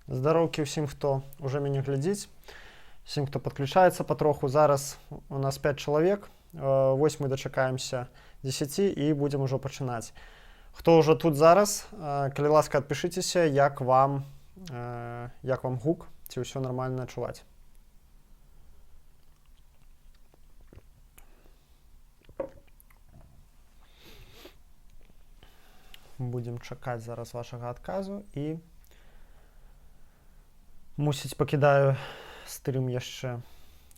Здароўкі ўсім, хто уже мяне глядзіць, усім, хто падключаецца патроху. Зараз у нас 5 чалавек. Вось мы дачакаемся 10 і будзем ужо пачынаць. Хто ўжо тут зараз, калі ласка, адпішыцеся, як вам гук, ці ўсё нармальна чуваць. Будзем чакаць зараз вашага адказу і, мусіць, пакідаю стрым яшчэ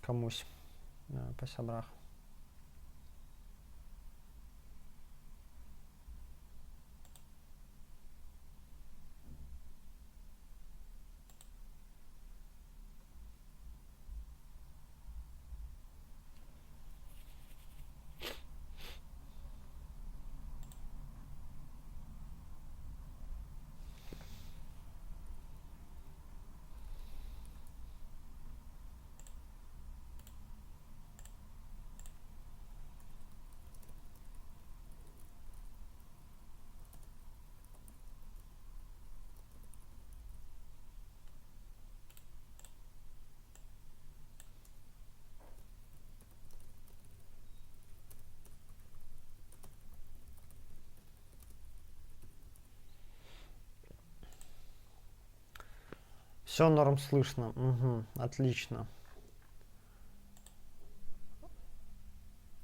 камусь па сябрах. Все норм слышно. Угу, отлично.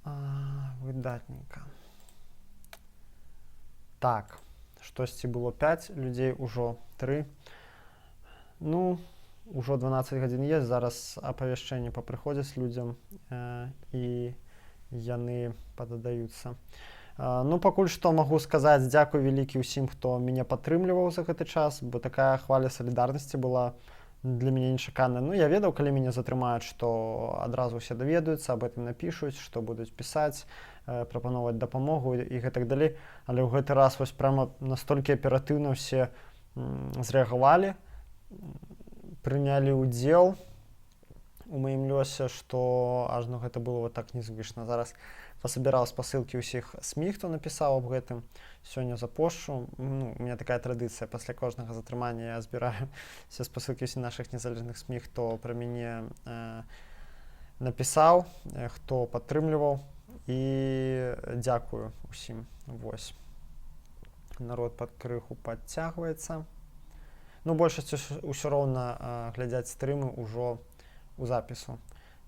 А, выдатненько. Так, штосьці было 5 людзей, ужо 3. Ну, ужо 12 гадзін есть, зараз апавяшчэнне папрыходзяць людзям і яны пададаюцца. Ну, пакуль што магу сказаць дзякуй вялікі ўсім, хто мяне падтрымліваў за гэты час, бо такая хваля салідарнасці была для мяне нечаканая. Ну, я ведаў, калі мяне затрымаюць, што адразу ўсе даведаюцца, об этом напішуць, што будуць пісаць, прапаноўваць дапамогу і гэтак далей. Але ў гэты раз вось прямо настолькі аператыўна ўсе зрэагавалі, прынялі ўдзел у маім лёсе, што аж, ну, гэта было вот так незвычна. Зараз пасабіраў спасылкі ўсіх СМІ, хто напісаў аб гэтым. Сёння запошчу. Ну, у меня такая традыцыя: пасля кожнага затрымання я збіраю все спасылкі ўсіх нашых незалежных СМІ, хто пра мяне напісаў, хто падтрымліваў, і дзякую усім. Вось. Народ пад крыху падцягваецца. Ну, большасць ўсё роўна глядзяць стрымы ўжо у запісу.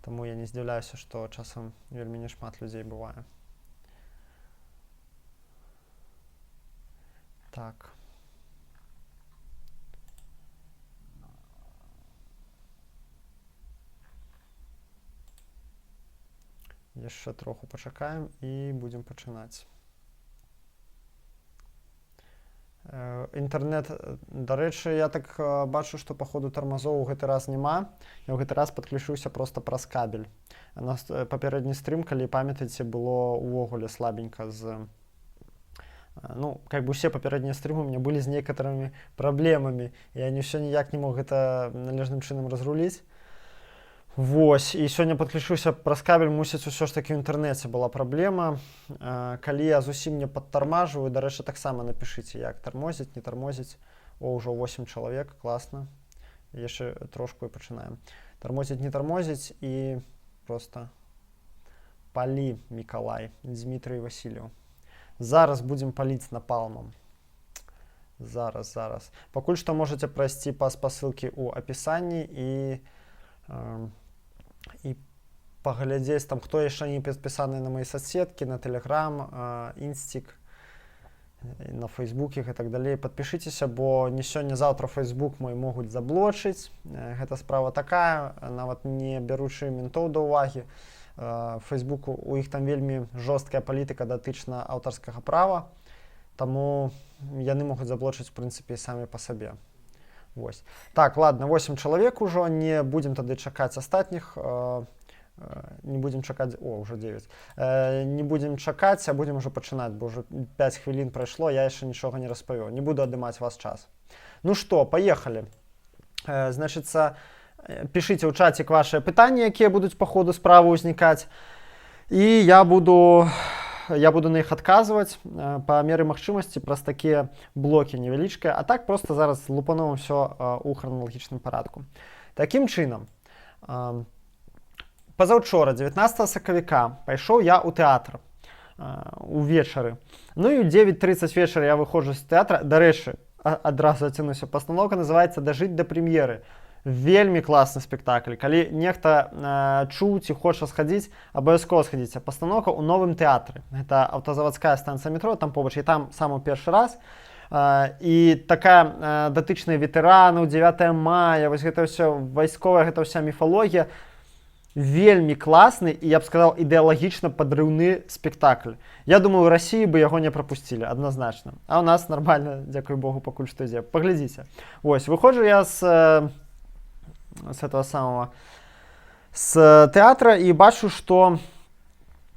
Таму я не здзіўляюся, што часам вельмі няшмат людзей бывае. Так. Яшчэ троху пачакаем і будзем пачынаць. Інтэрнэт, дарэчы, я так бачу, што походу тармазоў у гэты раз няма. Я ў гэты раз падключыўся проста праз кабель. Нас папярэдні стрым, калі памятаеце, было увогуле слабенька з ну, как бы усе папярэднія стрымы у меня былі з некаторымі праблемамі. Я не ўсё ніяк не мог гэта належным чынам разруліць. Вось, і сёння падключыўся праз кабель, мусіць, усё ж такі ў інтэрнэце была праблема. Калі я зусім не падтармажваю, дарэчы, таксама напішыце, як тармозіць, не тармозіць. О, ўжо 8 чалавек, класна. Яшчэ трошку і пачынаем. Тармозіць, не тармозіць, і просто палі, Мікалай, Дмітрый Васильев. Зараз будзем паліць напалмам. Зараз, зараз. Пакуль што можаце прайсці па спасылкі ў апісанні і паглядзець там, хто яшчэ не падпісаны на мои соцсеткі, на Телеграм, Інстік, на Фейсбуке і так далей. Падпішыцеся, бо не сёння заўтра Фейсбук мой могуць заблочыць. Гэта справа такая, нават не бяручы ментоў да ўвагі. Фейсбуку, у іх там вельмі жорсткая палітыка датычна аўтарскага права, таму яны могуць заблочыць, в прынцыпе, самі па сабе. Вось. Так, ладно, 8 чалавек ужо, не будзем тады чакаць астатніх, не будзем чакаць, о, ўжо 9. Не будзем чакаць, а будзем ужо пачынаць, бо ўжо 5 хвілін прайшло, я яшчэ нічога не распавёў. Не буду адымаць вас час. Ну што, поехали. Значыцца, пішыце ў чацік вашыя пытанні, якія будуць па ходу справы ўзнікаць. І я буду Я буду на іх адказваць па меры магчымасці праз такія блокі невялічкія, а так просто зараз лупану ўсё у храналагічным парадку. Такім чынам, пазаўчора, 19 сакавіка, пайшоў я ў тэатр увечары. Ну і ў 9:30 вечара я выходжу з тэатра. Дарэчы, адразу ацянуся. Пастаноўка называется «Дажыць да прэм'еры». Вельмі класны спектакль. Калі нехта чуў ці хоча схадзіць, абавязкова схадзіце. Пастаноўка ў Новым тэатры. Гэта Аўтазавадская станцыя метро, там побач, і там самы першы раз. І такая датычная ветэранаў, 9 мая, вось гэта ўсё вайсковая, гэта ўся міфалогія. Вельмі класны і, я б сказал, ідэалагічна падрыўны спектакль. Я думаю, у Расіі бы яго не прапусцілі адназначна. А ў нас нармальна, дзякуй Богу, пакуль што ідзе. Паглядзіце. Вось, выходжу я с этого самого, с тэатра і бачу, што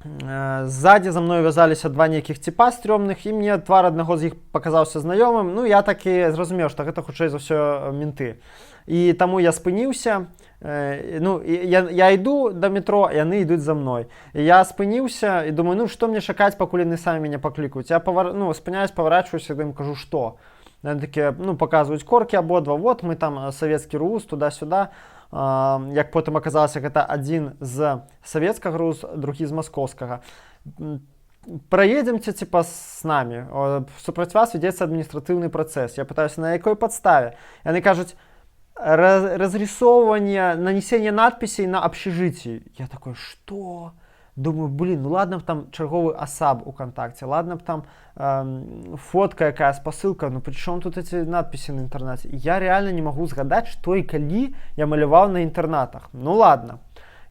сзади за мной вязаліся два нейкіх ціпа стрёмных, і мне твар аднаго з іх паказаўся знаёмым. Ну, я так і зразумеў, што гэта хутчэй за ўсё менты. І таму я спыніўся, ну, і я іду да метро, яны ідуць за мной. І я спыніўся і думаю: ну што мне чакаць, пакуль яны самі мяне паклікаюць? Я ну, спыняюсь, паварачваюся, ім кажу: «Што?» Яны такія, ну, паказваюць коркі абодва: «Вот мы там, савецкі РУУС, туда-сюда». Як потым аказалася, гэта адзін з савецкага РУУС, другі з маскоўскага. «Праедземце, типа, с нами, супраць вас вядзецца адміністратыўны працэс». Я пытаюся: «На якой падставе?» Яны кажуць: «Разрисовывание, нанесение надписей на общежитии». Я такой: «Что?» Думаю: блин, ну ладно б там чарговы асаб УКантакце, ладно б там фотка якая, спасылка, ну при чем тут эти надписи на интернате? Я реально не могу згадаць, што і калі я маляваў на інтэрнатах. Ну ладно.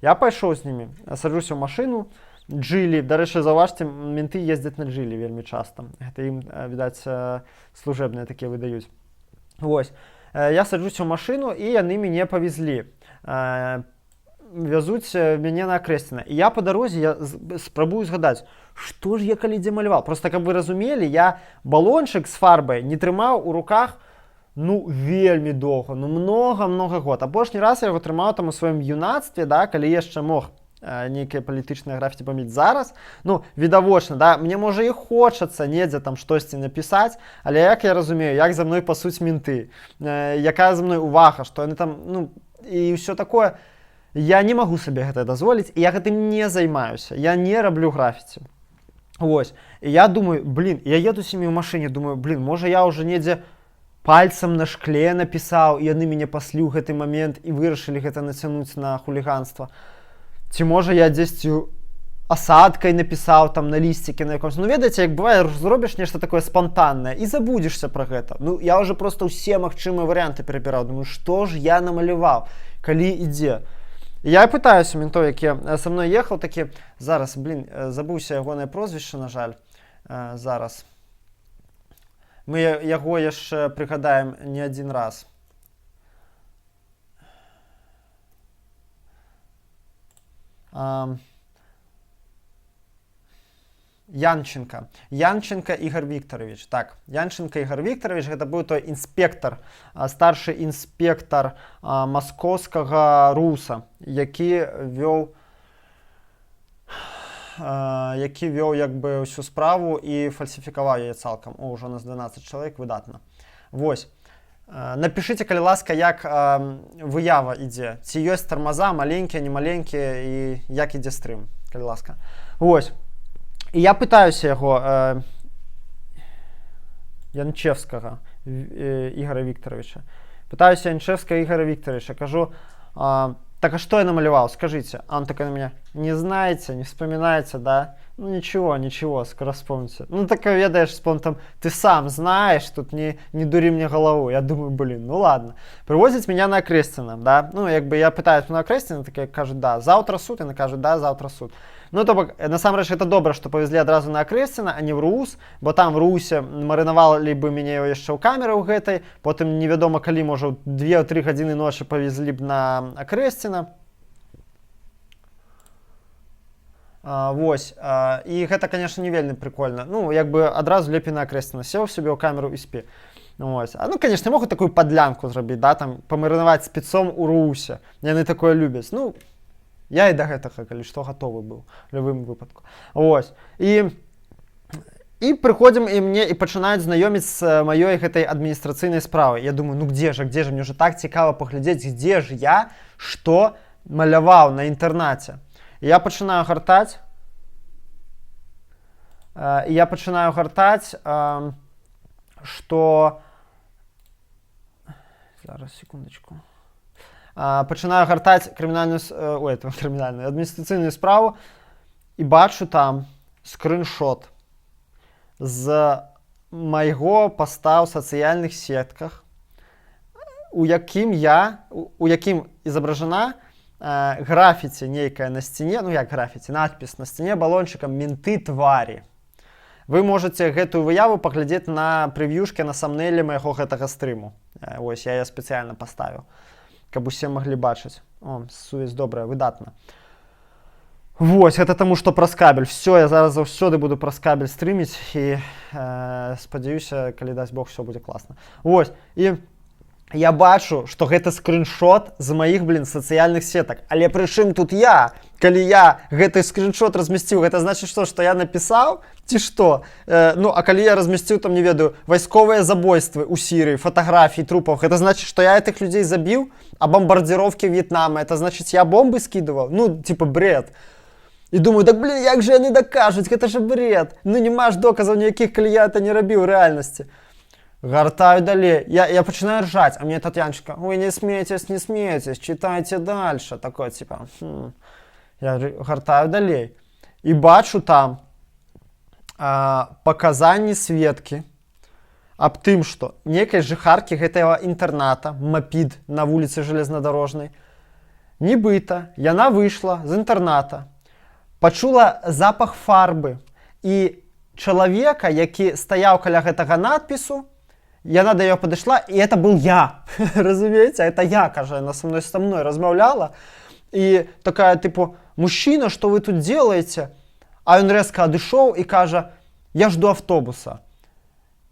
Я пайшоў з ними, саджуся ў машину, Джылі, дарэчы, заўважце, менты ездзяць на Джылі вельмі часта. Гэта ім, відаць, служебныя такія выдаюць. Вось. Я саджуся ў машину, і яны мяне павезлі. Вязуць мяне на Акрэсціна. І я па дарозе я спрабую згадаць, што ж я калі дзе маляваў. Просто каб вы разумелі, я балончык з фарбай не трымаў у руках, ну, вельмі доўга, ну, много-много год. Апошні раз я яго трымаў там у сваім юнацтве, да, калі яшчэ мог нейкія палітычныя графіці паміць. Зараз, ну, відавочна, да, мне можа і хочацца недзе там штосьці напісаць, але як я разумею, як за мной пасуць менты, якая за мной увага, што яны там, ну і ўсё такое, я не магу сабе гэта дазволіць, і я гэтым не займаюся, я не раблю графіці. Вось. І я думаю: блин, я еду з імі ў машыне, думаю: блин, можа, я уже недзе пальцам на шкле напісаў, і яны мяне паслі ў гэты момент і вырашылі гэта нацянуць на хуліганства. Ці можа, я дзесьці асадкай напісаў там на лісціке на якомсь. Ну, ведаеце, як бывае, зробіш нешта такое спантаннае і забудзешся пра гэта. Ну, я уже просто ўсе магчымыя варыянты перабіраў, думаю, што ж я намаляваў, калі, ідзе. Я пытаюся ментоў, які са мной ехаў, такі зараз, блин, забыўся ягонае прозвішча, на жаль, зараз. Мы яго яшчэ прыгадаем не адзін раз. Янченко. Янченко Игорь Викторович. Так, Янченко Игорь Викторович, гэта быў той інспектор, старшы інспектор маскоўскага РУУСа, які вёў як бы ўсю справу і фальсіфікаваў яе цалкам. О, ўжо нас 12 чалавек, выдатна. Вось. Напішыце, калі ласка, як выява ідзе. Ці ёсць тармаза, маленькія, не маленькія, і як ідзе стрым, калі ласка. Вось. І я пытаюся яго, Янчевскага Игоря Викторовича. Пытаюся Янчевскага Игоря Викторовича, кажу: «Так а что я намалевал, скажите?» А он такой на меня: «Не знаете, не вспоминаете, да? Ну ничего, ничего, скоро вспомните». Ну так, ведаеш, с понтом: «Ты сам знаешь, тут не дури мне голову». Я думаю: блин, ну ладно. Привозят меня на Окрестина, да? Ну, як бы я пытаюсь: на Окрестина? Такие кажут: «Да». «Завтра суд?» Яны кажут: «Да, завтра суд». Ну, то бок, насамрэч, это добра, што павезлі адразу на Акрэсціна, а не в РУУС, бо там в РУУСе марынавалі бы мяне яшчэ ў камеры ў гэтай, потым невядома калі, можа, ў 2-3 гадзіны ночы павезлі б на Акрэсціна. Вось, і гэта, конечно, не вельмі прикольна. Ну, як бы адразу лепей на Акрэсціна, сеў сабе ў камеру і спі. Вось. А, ну, конечно, могуць такую падлянку зрабіць, да, там, памарынаваць спецом у РУУСе. Яны такое любяць. Ну, я і да гэтага, калі што, гатовы быў, у любым выпадку. Вось. І І прыходзім, і мне і пачынаюць знаёміць з маёй гэтай адміністрацыйнай справай. Я думаю: ну где же, мне уже так цікава паглядзець, где ж я што маляваў на інтэрнаце. Я пачынаю гартаць, что, зараз, секундочку, пачынаю гартаць крымінальную, ой, это крымінальную, адміністрацыйную справу і бачу там скрыншот з майго паста ў сацыяльных сетках, у якім изображена графіці нейкая на сцяне, ну як графіці, надпіс на сцяне балончыкам: «Менты твари». Вы можете гэтую выяву паглядзець на прев'юшке, на самнейле майго гэтага стрыму. Ось я спецыяльна паставіў, каб усе маглі бачыць. О, сувязь добрая, выдатна. Вось это таму, што праз кабель. Все, я зараз заўсёды буду праз кабель стрыміць і спадзяюся, калі дасць Бог, все будзе класна. Вось, і я бачу, што гэта скрыншот з маіх, блин, сацыяльных сетак. Але прычым тут я, калі я гэты скрыншот размясціў? Гэта значыць што я напісаў ці што? Ну а калі я размясціў там, не ведаю, вайсковыя забойствы ў Сірыі, фатаграфіі трупаў, гэта значыць, што я этих людзей забіў? А бомбардировки Вьетнама, это значыць, я бомбы скидывал? Ну, типа, бред. І думаю: так, блин, як же яны дакажуць? Гэта же бред, ну няма ж доказаў ніякіх, калі я это не рабіў у рэальнасці. Гартаю далей. Я пачынаю ржать, а мне Татьянчика: «Ой, не смейтесь, не смейтесь, читайте дальше». Такое, типа, хм. Я гартаю далей. І бачу там паказанні сведкі аб тым, што некай жыхаркі гэтага інтэрната МАПІД на вуліцы Железнодорожнай, нібыта, яна выйшла з інтэрната, пачула запах фарбы і чалавека, які стаяў каля гэтага надпісу, яна да яго падышла, і это был я, разумееце, это я, кажа, она со мной размаўляла і такая, типу: «Мужчина, что вы тут делаете?» А ён резко адышоў і кажа: «Я жду автобуса».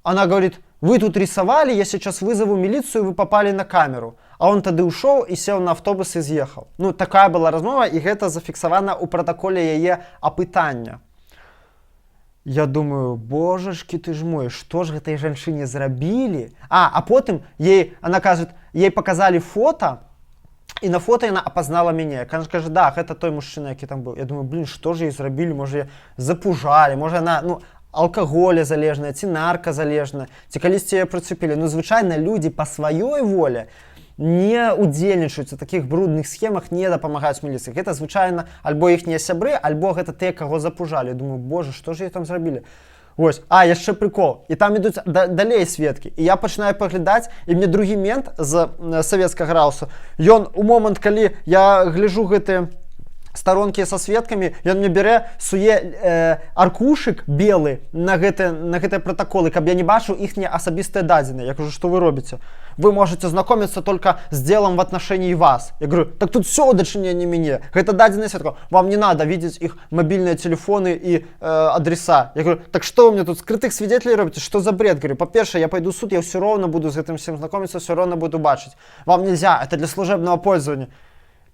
Она говорит: «Вы тут рисовали, я сейчас вызову милицию, вы попали на камеру». А он тады ушоў і сеў на автобус і з'ехаў. Ну, такая была размова, і гэта зафіксавана ў пратаколе яе апытання. Я думаю: божачки ты ж мой, што ж гэтай жанчыне зрабілі? А потым ей, она кажет, ей показали фото, і на фото яна апазнала мяне. Кажа: «Да, гэта той мужчына, які там быў». Я думаю: блин, што ж ей зрабілі? Можа, запужалі, можа, яна, ну, алкаголезалежная ці нарказалежная, ці калісьці яе прыцепілі. Ну, звычайна людзі па сваёй воле не удзельнічаюць у такіх брудных схемах, не дапамагаюць міліцыі. Гэта звычайна альбо іхнія сябры, альбо гэта тыя, каго запужалі. Думаю: боже, што ж ей там зрабілі? Вось, а яшчэ прикол: і там ідуць далей сведкі, і я пачынаю паглядаць, і мне другі мент з Савецкага РАУСу, ён у момант, калі я гляжу гэтыя старонкі са сведкамі, ён мне бярэ, суе аркушык белы на гэтыя пратаколы, каб я не бачыў іхнія асабістыя дадзеныя. Я кажу: «Что вы робіце?» «Вы можете знакомиться только с делом в отношении вас». Я говорю: «Так тут все ў дачыненні мяне, гэта дадзеныя сведкаў». «Вам не надо видеть их мобильные телефоны и адреса». Я говорю: «Так что вы мне тут скрытых свидетелей робіце? Что за бред?» Говорю, па-першае, я пойду в суд, я все равно буду з гэтым всем знакомиться, все равно буду бачыць. «Вам нельзя, это для служебного пользования».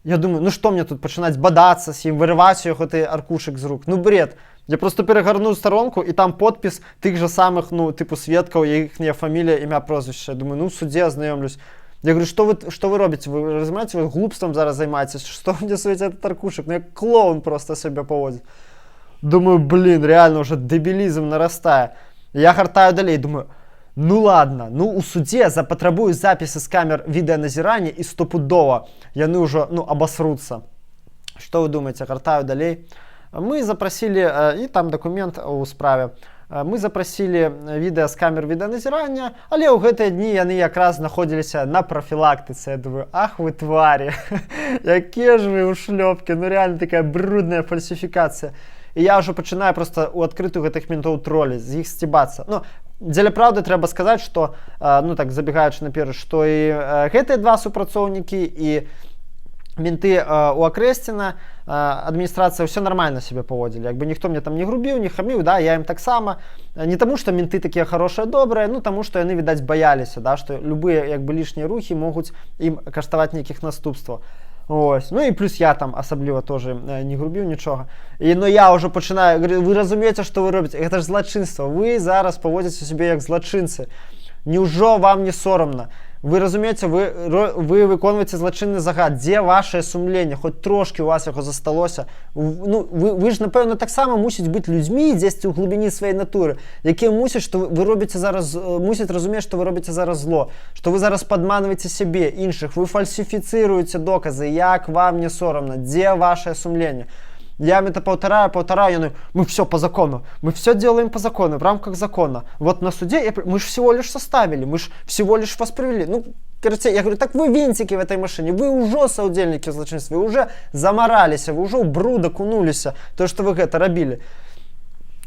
Я думаю: ну что мне тут пачынаць бадацца з ім, вырываць яго гэты аркушык з рук? Ну бред. Я просто перагарнуў старонку, і там подпіс тых жа самых, ну, тыпу, сведкаў, іхняя фамілія, імя, прозвішча. Думаю: ну, в суде азнаёмлюсь. Я говорю: Что вы робіце? Вы разумееце, вы глупством зараз займаетесь? Что вы мне суеце этот аркушык?» Ну, як клоун просто себя паводзіць. Думаю: блин, реально уже дэбілізм нарастае. Я гартаю далей, думаю: ну ладно, ну у суде запатрабую запісы з камер відэаназірання, і стопудова яны ўжо, ну, абасруцца. Что вы думаете? Гартаю далей. Мы запросили, і там документ у справе. Мы запросили відэа з камер відэаназірання, але ў гэтыя дні яны якраз знаходзіліся на прафілактыцы. Я думаю: ах вы твари, якія ж вы ушлёпкі, ну реально такая брудная фальсіфікацыя. І я ўжо пачынаю просто у адкрытую гэтых ментоў троліць, з іх сцібацца. Ну, дзеля праўды трэба сказаць, што, ну так, забегаючы наперад, што і гэтыя два супрацоўнікі, і менты у Акрэсціна, адміністрацыя, ўсё нормально себе паводзілі, як бы ніхто мне там не грубіў, не хаміў, да, я ім таксама. Не таму, што менты такія хорошыя, добрыя, ну таму, што яны, відаць, баяліся, да, што любыя як бы лішнія рухі могуць ім каштаваць нейкіх наступстваў. Ось. Ну і плюс я там асабліва тоже не грубіў нічога. І, ну, я ўжо пачынаю, говорю: «Вы разумееце, што вы робіце? Гэта ж злачынства. Вы зараз паводзіце сябе як злачынцы. Няўжо вам не сорамна? Вы разумееце, вы выконваеце злачынны загад. Дзе вашае сумленне? Хоць трошкі у вас яго засталося? Ну, вы ж, напэўна, таксама мусіць быць людзьмі дзесьці ў глыбіні сваёй натуры, якія мусяць, што вы робіце зараз, мусяць разумець, што вы робіце зараз зло, што вы зараз падманваеце сябе, іншых, вы фальсіфіцыруеце доказы. Як вам не сорамна? Дзе вашае сумленне?» Я им это повторяю, повторяю, яны: «Мы все по закону, мы все делаем по закону, в рамках закона. Вот на суде мы же всего лишь составили, мы же всего лишь вас привели». Ну, короче, я говорю: «Так вы винтики в этой машине, вы уже саўдзельнікі ў злачынстве, вы уже замараліся, вы уже ў бруд акунуліся, то, что вы гэта рабілі».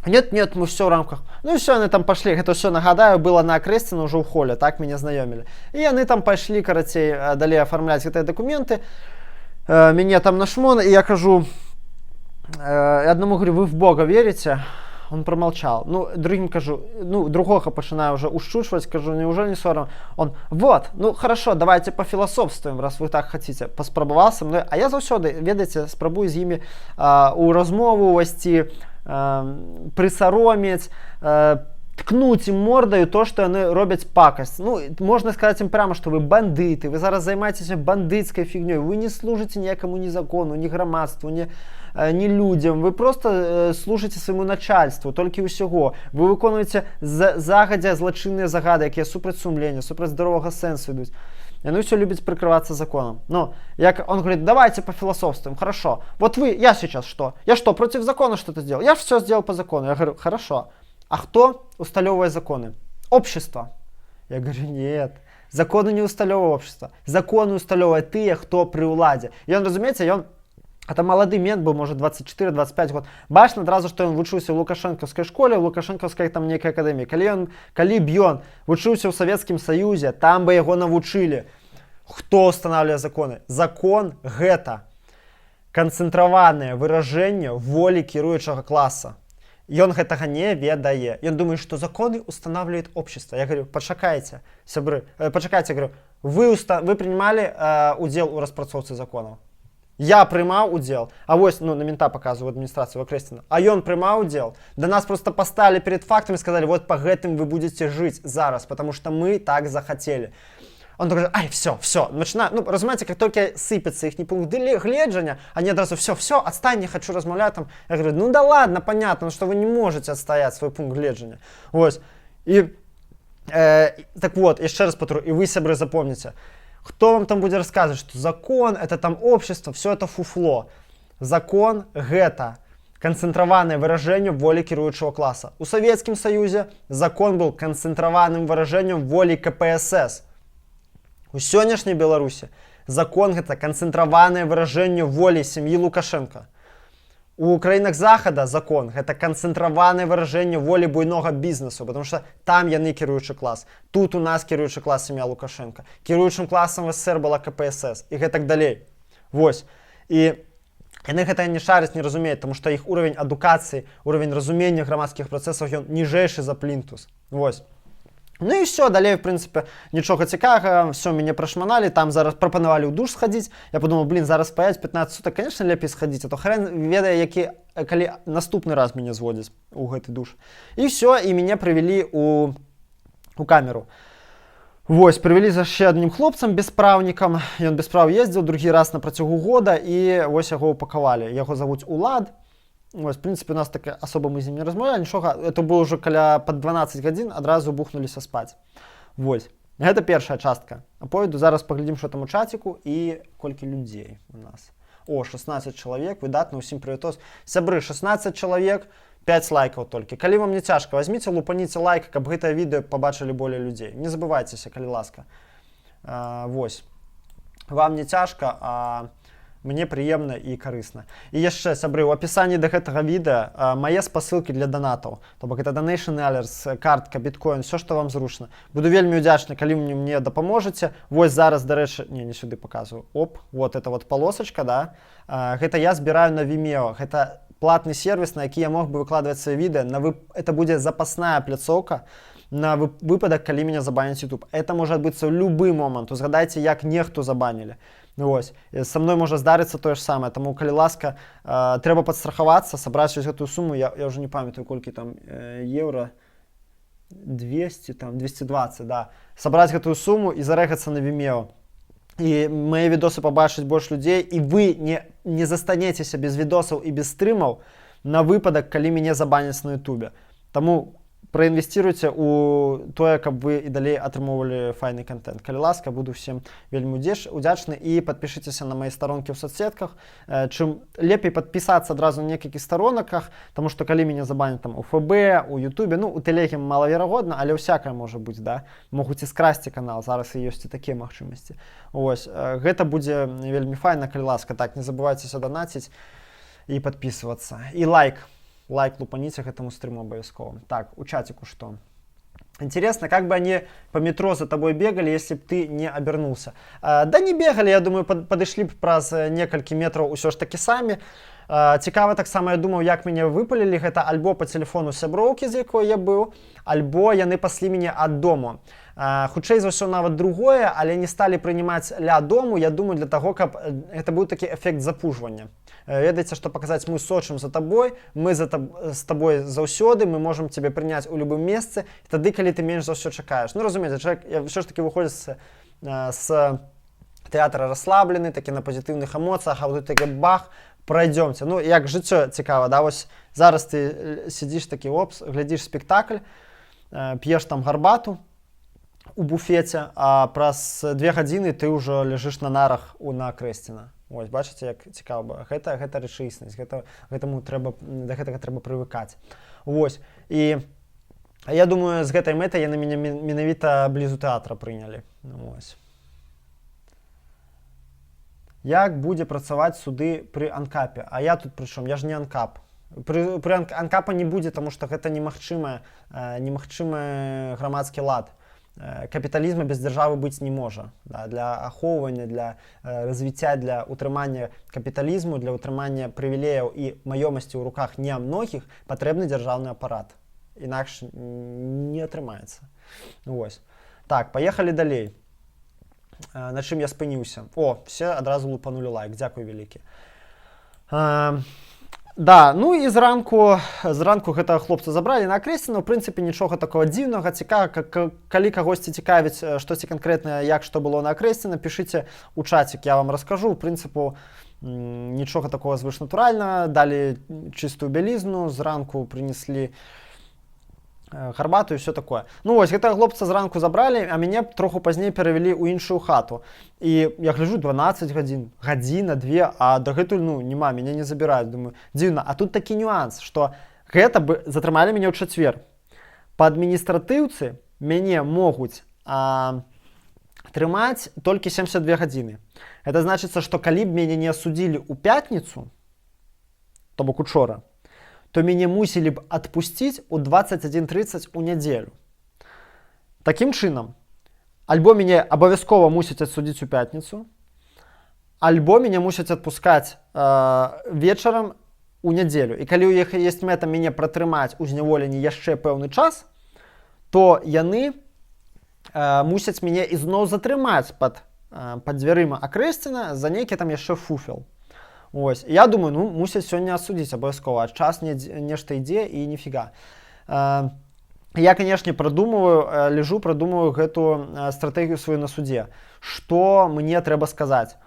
«Нет, нет, мы все в рамках». Ну и все, они там пошли. Это все, нагадаю, было на Окрестина уже ў холе, так меня знаёмілі. И они там пошли, карацей, далей оформлять гэтыя документы. Мяне там на шмон, и я кажу, одному говорю: «Вы в Бога верите?» Он промолчал. Ну, другим кажу, ну, другога пачынаю уже ушчучваць, кажу: «Неужели не сорамна?» Он: «Вот, ну, хорошо, давайте пофилософствуем, раз вы так хотите». Паспрабаваў со мной, а я заўсёды, ведаеце, спрабую з імі у размову увайсці, прысаромець, ткнуць ім мордаю то, што яны робяць пакасць. Ну, можна сказаць ім прямо, што вы бандыты, вы зараз займаецеся бандыцкай фігнёй, вы не служыце ніякаму ні закону, ні грамадству, ні людзям, вы просто служыце свайму начальству, толькі ўсяго. Вы выконваеце загадзя злачынныя загады, якія супраць сумлення, супраць здаровага сэнсу ідуць. Яны все любят прикрываться законом. Ну, як он говорит: «Давайте пофилософствуем, хорошо. Вот вы, я сейчас что? Я что, против закона что-то сделал? Я все сделал по закону». Я говорю: «Хорошо. А кто усталёўвае законы? Общество». Я говорю: «Нет. Законы не усталёўвае общество. Законы усталёўвае тыя, хто пры ўладзе». І ён, разумееце, ён, это малады мент быў, можа, 24-25 год. Бачна адразу, што ён вучыўся ў лукашэнкаўскай школе, ў лукашэнкаўскай там нейкай акадэміі. Калі б ён вучыўся ў Савецкім Саюзе, там бы яго навучылі, хто устанавливае законы. Закон — гэта канцэнтраванае выражэнне волі кіруючага класа. Ён гэтага не ведае. Ён думае, што законы устанавливает общество. Я говорю: «Пачакайце, сябры, пачакайце, — говорю, — вы принимали удзел у распрацоўцы законаў? Я прымаў удзел? А вось, ну, на мента показываю, адміністрацыю Акрэсціна. А ён прымаў удзел? Да нас просто поставили перед фактом и сказали: вот по гэтым вы будете жить зараз, потому что мы так захотели». Он такой: «Ай, все, все», начинаю, ну, разумееце, как только сыпется их пункт гледжання, они адразу: «Все, все, отстань, не хочу размаўляць там». Я говорю: «Ну да ладно, понятно, что вы не можете отстоять свой пункт гледжання». Вось. І, так вот, яшчэ раз паўтару, і вы, сябры, запомните, кто вам там будет рассказывать, что закон — это там общество, все это фуфло. Закон — гэта канцэнтраванае выражэнне волі кіруючага класа. У Савецкім Саюзе закон был канцэнтраваным выражэннем волі КПСС. У сённяшняй Беларусі закон — гэта канцэнтраванае выражэнне волі сям'і Лукашенко. У краінах Захада закон — гэта канцэнтраванае выражэнне волі буйнога бізнесу, потому что там яны кіруючы клас. Тут у нас кіруючы клас — сям'я Лукашенко. Кіруючым класам в СССР была КПСС і гэтак далей. Вось. І яны гэта не шараць, не разумеюць, тому что іх уровень адукацыі, уровень разумення грамадскіх працэсаў, ён ніжэйшы за плінтус. Вось. Ну і все, далей, в прынцыпе, нічога цікавага, все, мяне прашманалі, там зараз прапанавалі ў душ схадзіць. Я подумал: блин, зараз паяць 15 суток, конечно, лепей схадзіць, а то хрен ведае, які, калі наступны раз мяне зводзяць у гэты душ. І все, і мяне прывялі у камеру. Вось, прывялі за яшчэ адным хлопцам беспраўнікам, ён без праў ездзіў другі раз на працягу года, і вось яго упакавалі. Яго завуць Улад. Вось, в принципе, у нас так особо мы з ім не размаўлялі, нічога, это было ўжо каля пад 12 гадзін, адразу бухнуліся спаць. Вось. Гэта першая частка аповеду. Зараз паглядзім, што там у чаціку і колькі людзей у нас. О, 16 чалавек, выдатна, усім прывітос. Сябры, 16 чалавек, 5 лайкаў толькі. Калі вам не цяжка, возьмите, лупаніце лайк, каб гэтае відэо пабачылі болей людзей. Не забывайцеся, калі ласка. Вось. Вам не цяжка, а мне прыемна і карысна. І яшчэ, сябры, у апісанні да гэтага відэа мае спасылкі для данатаў. То бок это Donation Alerts, картка, біткоін, все, што вам зручна. Буду вельмі ўдзячны, калі мне дапаможаце. Вось зараз, дарэчы, не сюды показываю. Оп, вот это вот полосочка, да. Гэта я збіраю на Vimeo. Гэта платны сервіс, на які я мог бы выкладваць свае відэа. Это будзе запасная пляцоўка на выпадак, калі мяне забаніць YouTube. Это можа адбыцца ў любы момант. Узгадайце, як Нехту забанілі. Ну, вось са мной можа здарыцца тое ж самае. Таму, калі ласка, трэба падстрахавацца, сабраць вось гэтую суму. Я уже не памятаю, колькі там еўра, 200 там, 220, да. Сабраць гэтую суму і зарэгацца на Vimeo, і мае відосы пабачыць больш людзей, і вы не застанецеся без відосаў і без стрымаў на выпадак, калі мяне забаняць на Ютубе. Таму праінвесціруйце у тое, каб вы і далей атрымоўвалі файны кантэнт. Калі ласка, буду всем вельмі удзячны. І падпішыцеся на мае старонкі ў соцсетках. Чым лепей падпісацца адразу на некалькі старонаках, таму што калі мяне забаняць там у ФБ, у Ютубе, ну, у тэлеге малаверагодна, але ўсякае можа быць, да, могуць і скрасці канал, зараз і ёсць і такія магчымасці. Ось гэта будзе вельмі файна, калі ласка. Так, не забывайцеся данаціць і падпісвацца, і лайк лупаніце гэтаму стрыму абавязкова. Так, у чатику что? Интересно, как бы они по метро за тобой бегали, если б ты не обернулся? Да не бегали, я думаю, падышлі б праз некалькі метраў усё ж такі самі. Цікава таксама, я думаў, як мяне выпалілі. Гэта альбо по телефону сяброўкі, з якой я быў, альбо яны паслі мяне ад дому. Хутчэй за ўсё, нават другое, але не сталі прынімаць ля дому, я думаю, для таго, каб гэта быў такі эфект запужвання. Ведаеце, што паказаць: мы сочым за табой, мы з табой заўсёды, мы можам цябе прыняць у любым месцы тады, калі ты менш за ўсё чакаеш. Ну, разумееце, чалавек я ўсё ж таки выходзіць з тэатра расслаблены, такі на пазітыўных эмоцыях, а вот тут такі бах, пройдемте. Ну, як жыццё цікава, да? Вось зараз ты сидзіш такі, опс, глядзіш спектакль, п'еш там гарбату у буфеце, а праз 2 гадзіны ты ўжо ляжыш на нарах на Акрэсціна. Ось бачыце, як цікава. Гэта рэчаіснасць, гэтаму трэба, да гэтага трэба прывыкаць. Вось, і я думаю, з гэтай мэтай яны мяне менавіта блізу тэатра прынялі. Ну, ось. Як будзе працаваць суды пры анкапе? А я тут прычым? Я ж не анкап. Пры анкапа не будзе, таму што гэта немагчымы грамадскі лад. Капіталізма без дзяржавы быць не можа. Да, для ахоўвання, для развіцця, для утрымання капіталізму, для ўтрымання прывілеяў і маёмасці ў руках не многіх патрэбны дзяржаўны апарат. Інакш не атрымаецца. Вось. Так, паехалі далей. На чым я спыніўся? О, все адразу лупанулі лайк, дзякуй вялікі. Да, ну і зранку гэтага хлопца забралі на Акрэсціна. У прынцыпе, нічога такого дзіўнага, цікава. Калі кагосьці цікавіць штосьці канкрэтнае, як што было на Акрэсціна, пішыце у чацік, я вам раскажу. У прынцыпу, нічога такого звышнатуральна: далі чыстую бялізну, зранку прынеслі гарбату і все такое. Ну вось, гэтага хлопца зранку забралі, а мяне троху пазней перавялі ў іншую хату. І я гляжу, 12 гадзін, гадзіна, две, а дагэтуль, ну, няма, мяне не забіраюць. Думаю, дзіўна. А тут такі нюанс, что гэта бы затрымалі мяне ў чацвер. Па адміністратыўцы мяне могуць трымаць толькі 72 гадзіны. Это значыцца, што калі б мяне не асудзілі ў пятніцу, то бок учора, то мяне мусілі б адпусціць у 21:30 у нядзелю. Такім чынам, альбо мяне абавязкова мусяць адсудзіць у пятніцу, альбо мяне мусяць адпускаць вечарам у нядзелю. І калі ў іх есть мэта мяне пратрымаць у зняволенні яшчэ пэўны час, то яны мусяць мяне ізноў затрымаць пад дзвярыма Акрэсціна за нейкі там яшчэ фуфел. Ось, я думаю, ну, мусяць сёння асудзіць абавязкова, а час не, нешта ідзе і ніфіга. Я, конечно, прадумываю, лежу, прадумываю гэту стратэгію сваю на суде. Што мне трэба сказаць?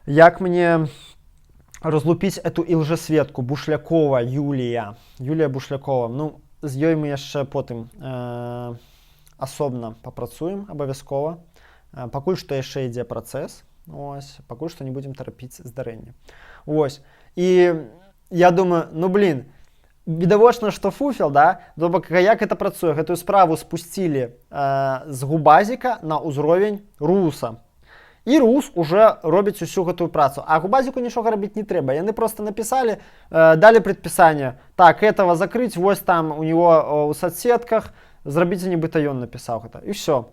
Як мне разлупіць эту ілжасведку Бушлякова Юлія? Юлія Бушлякова. Ну, з ёй мы яшчэ потым асобна папрацуем абавязкова. Пакуль што яшчэ ідзе працэс. Ось, пакуль што не будзем тарапіць здарэнне. Ось. І я думаю, ну блин, відавочна, што фуфел, да? То бок як это працуе? Гэтую справу спусцілі з губазіка на ўзровень РУУСа. І РУУС уже робіць усю гэтую працу. А губазіку нічога рабіць не трэба. Яны просто написали, далі предписание: так, этого закрыть, вось там у него у соцсетках, зрабіце, нібыта ён напісаў гэта. І все.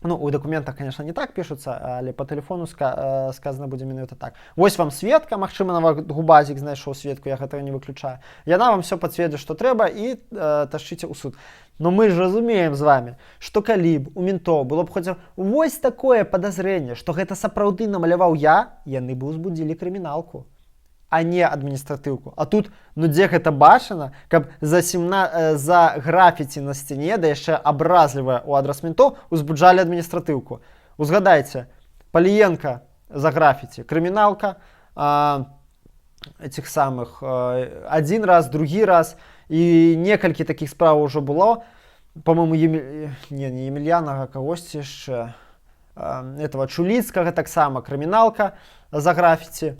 Ну, у дакументах, конечно, не так пішуцца, але по тэлефону сказано будзе менавіта так. Вось вам сведка, магчыма, нават губазік знайшоў сведку, я гэтага не выключаю. Яна вам все пацвердзіць, што трэба, і ташчыце ў суд. Но мы ж разумеем з вами, што калі б у ментоў было б хоць вось такое падазрэнне, што гэта сапраўды намаляваў я, яны бы ўзбудзілі крыміналку, а не адміністратыўку. А тут, ну, дзе гэта бачана, каб за 17, за графіці на сцяне, да яшчэ абразлівая ў адрас ментоў, узбуджалі адміністратыўку? Узгадайце, Паліенка за графіці, крыміналка, этих самых один раз, другі раз, і некалькі такіх спраў ўжо было. По-моему, не Емельянага, кагосьці яшчэ, этого Чуліцкага таксама крыміналка за графіці.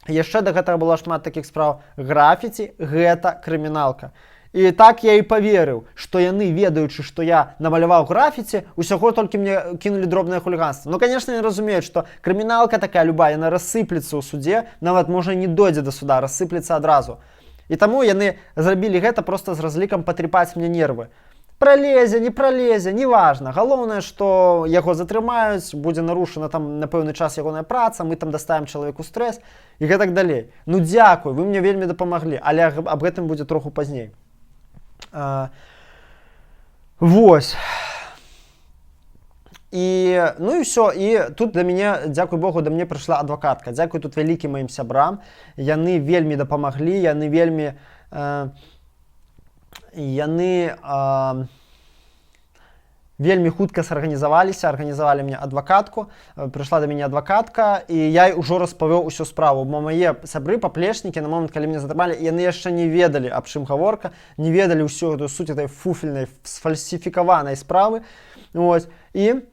Яшчэ да гэтага было шмат такіх спраў. Графіці — гэта крыміналка. І так я і паверыў, што яны, ведаючы, што я намаляваў графіці, усяго толькі мне кінулі дробнае хуліганства. Ну, конечно, не разумеюць, што крыміналка такая любая, яна рассыплецца ў судзе, нават можа не дойдзе да суда, рассыплецца адразу. І таму яны зрабілі гэта просто з разлікам патрепаць мне нервы. Пралезе, не пралезе, неважна. Галоўнае, што яго затрымаюць, будзе нарушана там на пэўны час ягоная праца, мы там даставім чалавеку стрэс і гэтак далей. Ну, дзякуй, вы мне вельмі дапамаглі, але аб гэтым будзе троху пазней. Вось. І ну і все, і тут да мяне, дзякуй Богу, да мне прыйшла адвакатка. Дзякуй тут вялікі маім сябрам. Яны вельмі дапамаглі, яны вельмі яны вельмі хутка сарганізаваліся, арганізавалі мне адвакатку. Прыйшла да мяне адвакатка, і я ўжо распавёў усю справу, бо мае сябры, паплечнікі, на момант, калі мне затрымалі, яны яшчэ не ведалі, аб чым гаворка, не ведалі ўсю гэту суть этой фуфельнай сфальсіфікаванай справы. Вось. І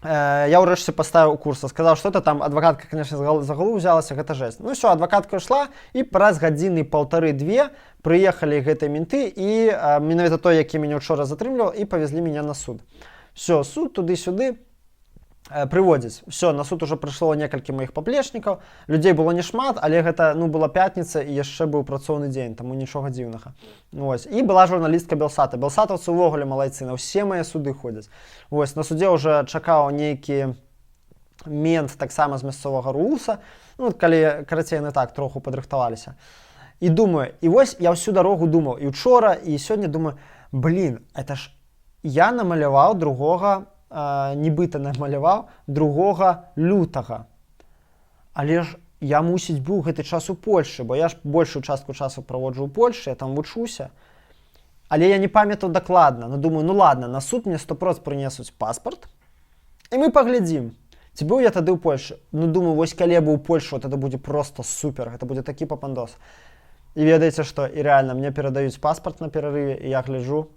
я ўрэшце паставіў у курса, сказаў, что это там. Адвакатка, конечно, за галаву взялася, гэта жесть. Ну все, адвакатка ушла, і праз гадзіны паўтары-две прыехалі гэтыя менты і менавіта той, які мяне учора затрымліваў, і павезлі меня на суд. Все, суд, туды-сюды, прыводзяць. Все, на суд уже прыйшло некалькі маіх паплечнікаў. Людзей было не шмат, але гэта, ну, была пятніца і яшчэ быў працоўны дзень, таму нічога дзіўнага. Вось. І была журналістка Белсата. Белсатаўцы увогуле малайцы, на ўсе мае суды ходзяць. Вось, на судзе уже чакаў нейкі мент таксама з мясцовага РУУСа. Ну, калі карацей, яны так троху падрыхтаваліся. І думаю, і вось я ўсю дарогу думаў, і учора, і сёння думаю: блин, это ж я намаляваў другога, нібыта намаляваў 2 лютага. Але ж я, мусіць, быў гэты час у Польшы, бо я ж большую частку часу праводжу ў Польшы, я там вучуся. Але я не памятаў дакладна, но думаю: ну ладно, на суд мне 100% прынесуць паспорт, і мы паглядзім, ці быў я тады ў Польшы. Ну, думаю, вось калі я быў у Польшу, вот это будзе просто супер, гэта будзе такі папандос. І ведаеце што? І реально мне перадаюць паспорт на перарыве, і я гляджу: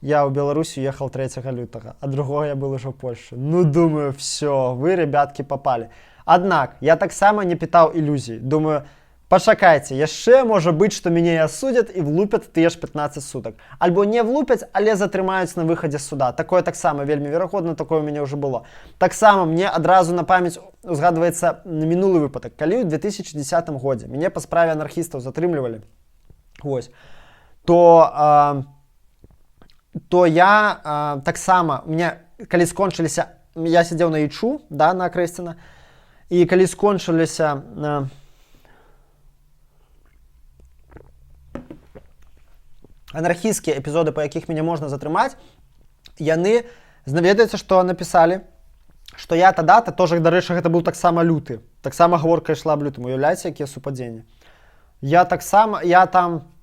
я ў Беларусь уехал 3 лютага, а другого я был уже ў Польшы. Ну, думаю, все, вы, ребятки, попали. Аднак я таксама не пытаў ілюзій. Думаю, пачакайце, яшчэ можа быць, што мяне і асудзяць і влупят тыя ж 15 сутак. Альбо не влупяць, але затрымаюць на выхадзе з суда. Такое таксама вельмі верагодна, такое у мяне ўжо было. Таксама мне адразу на памяць узгадваецца мінулы выпадак, калі ў 2010 годзе мяне па справе анархістаў затрымлівалі. Вось. То я таксама, мне калі скончыліся, я сядзеў на ІЧУ, да, на Акрэсціна, і калі скончыліся анархісцкія эпізоды, па якіх мяне можна затрымаць, яны, ведаеце, што напісалі? Што я тада-то тоже, дарэчы, гэта быў таксама люты, таксама гаворка ішла аб лютым, уяўляеце, якія супадзенні. Я таксама, я там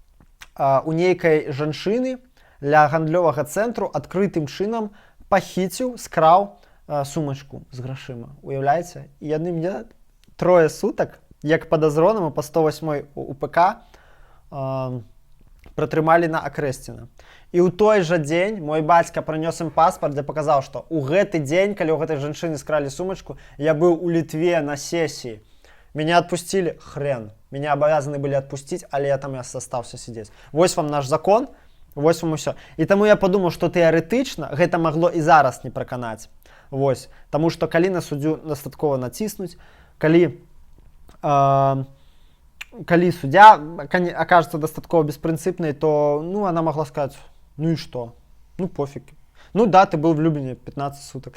у нейкай жанчыны ля гандлёвага цэнтру адкрытым чынам пахіціў, скраў сумачку з грашыма, уяўляеце? І яны мне трое сутак як падазронаму па 108 УПК пратрымалі на Акрэсціна. І ў той жа дзень мой бацька прынёс ім паспарт, дзе паказаў, што ў гэты дзень, калі ў гэтай жанчыны скралі сумачку, я быў у Літве на сесіі. Меня отпустили, хрен. Меня обязаны были отпустить, але я там і застаўся сидеть. Вось вам наш закон, вось вам усё. І таму я падумаў, што тэарэтычна гэта магло і зараз не праканаць. Вось, таму што калі на суддзю дастаткова націснуць, калі суддзя окажется дастаткова беспрынцыпнай, то, ну, она могла сказать: «Ну и что? Ну, пофиг». Ну да, ты был в Люблине 15 суток.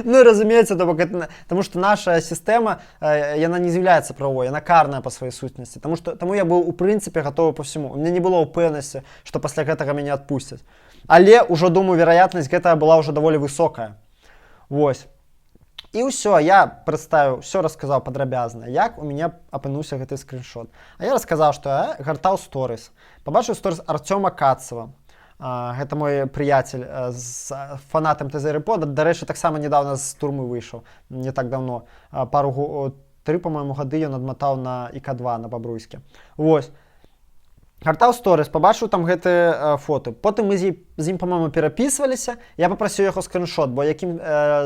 Ну, разумеется, то бок это, потому что наша сістэма, яна не з'яўляецца правовой, яна карная по сваёй сутнасці. Таму я быў у прынцыпе гатовы по всему. У меня не было ўпэўнасці, што пасля гэтага мяне адпусцяць. Але ўжо, думаю, вероятность гэтая была ўжо даволі высокая. Вось. І ўсё, я прадставіў, все расказаў падрабязна, як у мяне апынуўся гэты скриншот. А я расказаў, што я гартаў сторыс. Пабачыў сторыс Артёма Кацева. Гэта мой прыяцель з фанат МТЗ Рэпо, дарэчы, таксама недавно з турмы выйшаў, не так давно. 3, по-моему, гады ён адматаў на ІК2 на Бабруйске. Вось. Гартаў сторыс, пабачыў там гэты фото. Потым мы з ім, по-моему, перапісваліся. Я папрасіў яго скриншот, бо якім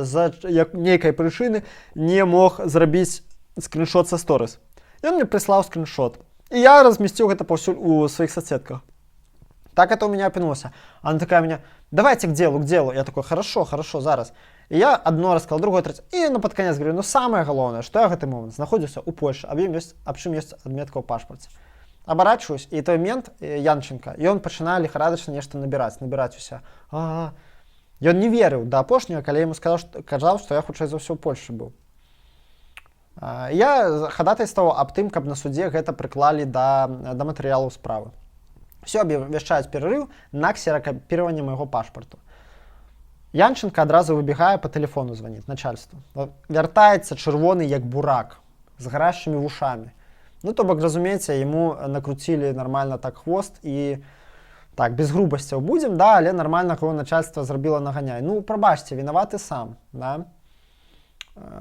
за як нейкай прычыны не мог зрабіць скриншот са сторыс. Ён мне прыслаў скриншот. І я размясціў гэта паўсюль у сваіх соцсетках. Так это у меня апынулася. Она такая меня: «Давайте к делу, к делу». Я такой: «Хорошо, хорошо, зараз». І я одно рассказал, другое, третье. І, ну, под конец говорю: ну, самое галоўнае, што я гэты момант знаходзіўся ў Польше, аб чым ёсць адметка ў пашпарце. Абарачваюсь, і той мент Янченко, і ён пачынае лихорадочно нешта набіраць, набіраць уся. А, ён не верыў да апошняга, калі я ему сказал, што, казаў, што я хутчэй за ўсё ў Польше быў. Я хадатайстваваў аб тым, каб на судзе гэта прыклалі да матэрыялаў справы. Все, абвяшчаюць перерыв на ксеракапіраванне майго пашпарту. Янченко адразу выбегае, по телефону звонит начальству. Вяртаецца чырвоны, як бурак, з гарящими вушами. Ну, то бок, разумееце, ему накруцілі нормально так хвост, і так, без грубасцяў будзем, да, але нормально яго начальство зрабіла наганяй. Ну, прабачце, вінаваты сам, да?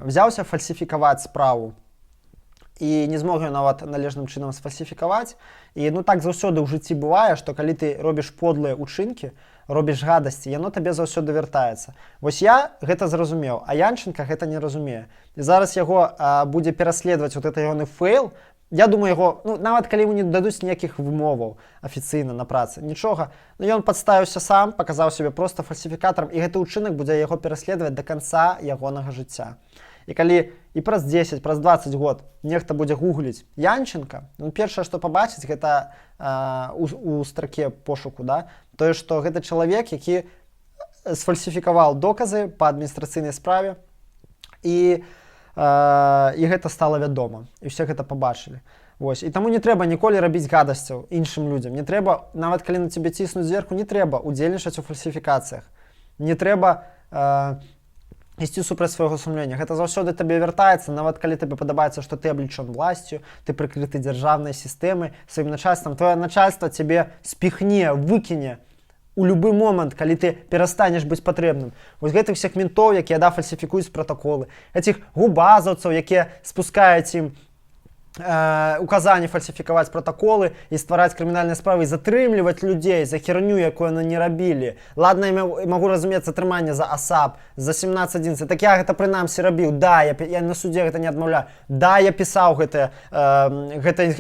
Взяўся фальсіфікаваць справу і не змог ее нават належным чынам сфальсіфікаваць. І, ну, так заўсёды ў жыцці бывае, што калі ты робіш подлыя учынкі, робіш гадасці, яно табе заўсёды вяртаецца. Вось я гэта зразумеў, а Янченко гэта не разумее. І зараз яго будзе пераследаваць вот это ягоны фэйл. Я думаю, яго, ну, нават калі ему не дадуць ніякіх вымоваў афіцыйна на працы, нічога, ну, ён падставіўся сам, паказаў сябе просто фальсіфікатарам, і гэты ўчынак будзе яго пераследаваць до конца ягонага жыцця. І калі і праз 10, праз 20 год нехта будзе гугліць Янченко, ну, першае, што пабачыць, гэта у строке пошуку, да, тое, што гэта чалавек, які сфальсіфікаваў доказы па адміністрацыйнай справе, і гэта стала вядома, і все гэта пабачылі. Вось. І таму не трэба ніколі рабіць гадасцяў іншым людзям. Не трэба, нават калі на цябе ціснуць зверху, не трэба удзельнічаць у фальсіфікацыях. Не трэба ісці супраць свайго сумлення. Гэта заўсёды табе вяртаецца, нават калі табе падабаецца, што ты облечен властью, ты прыкрыты дзяржаўнай сістэмай, сваім начальствам. Твоё начальство цябе спіхне, выкіне у любы момант, калі ты перастанеш быць патрэбным. Вось гэтых всех ментоў, якія, да, фальсіфікуюць пратаколы, этих губазаўцаў, якія спускаюць ім указанне фальсіфікаваць пратаколы і ствараць крымінальныя справы і затрымліваць людзей за херню, якую яны не рабілі. Ладно, я магу разумець затрыманне за АСАП, за 17.11. Так я гэта прынамсі рабіў. Да, я на судзе гэта не адмаўляю. Да, я пісаў гэтыя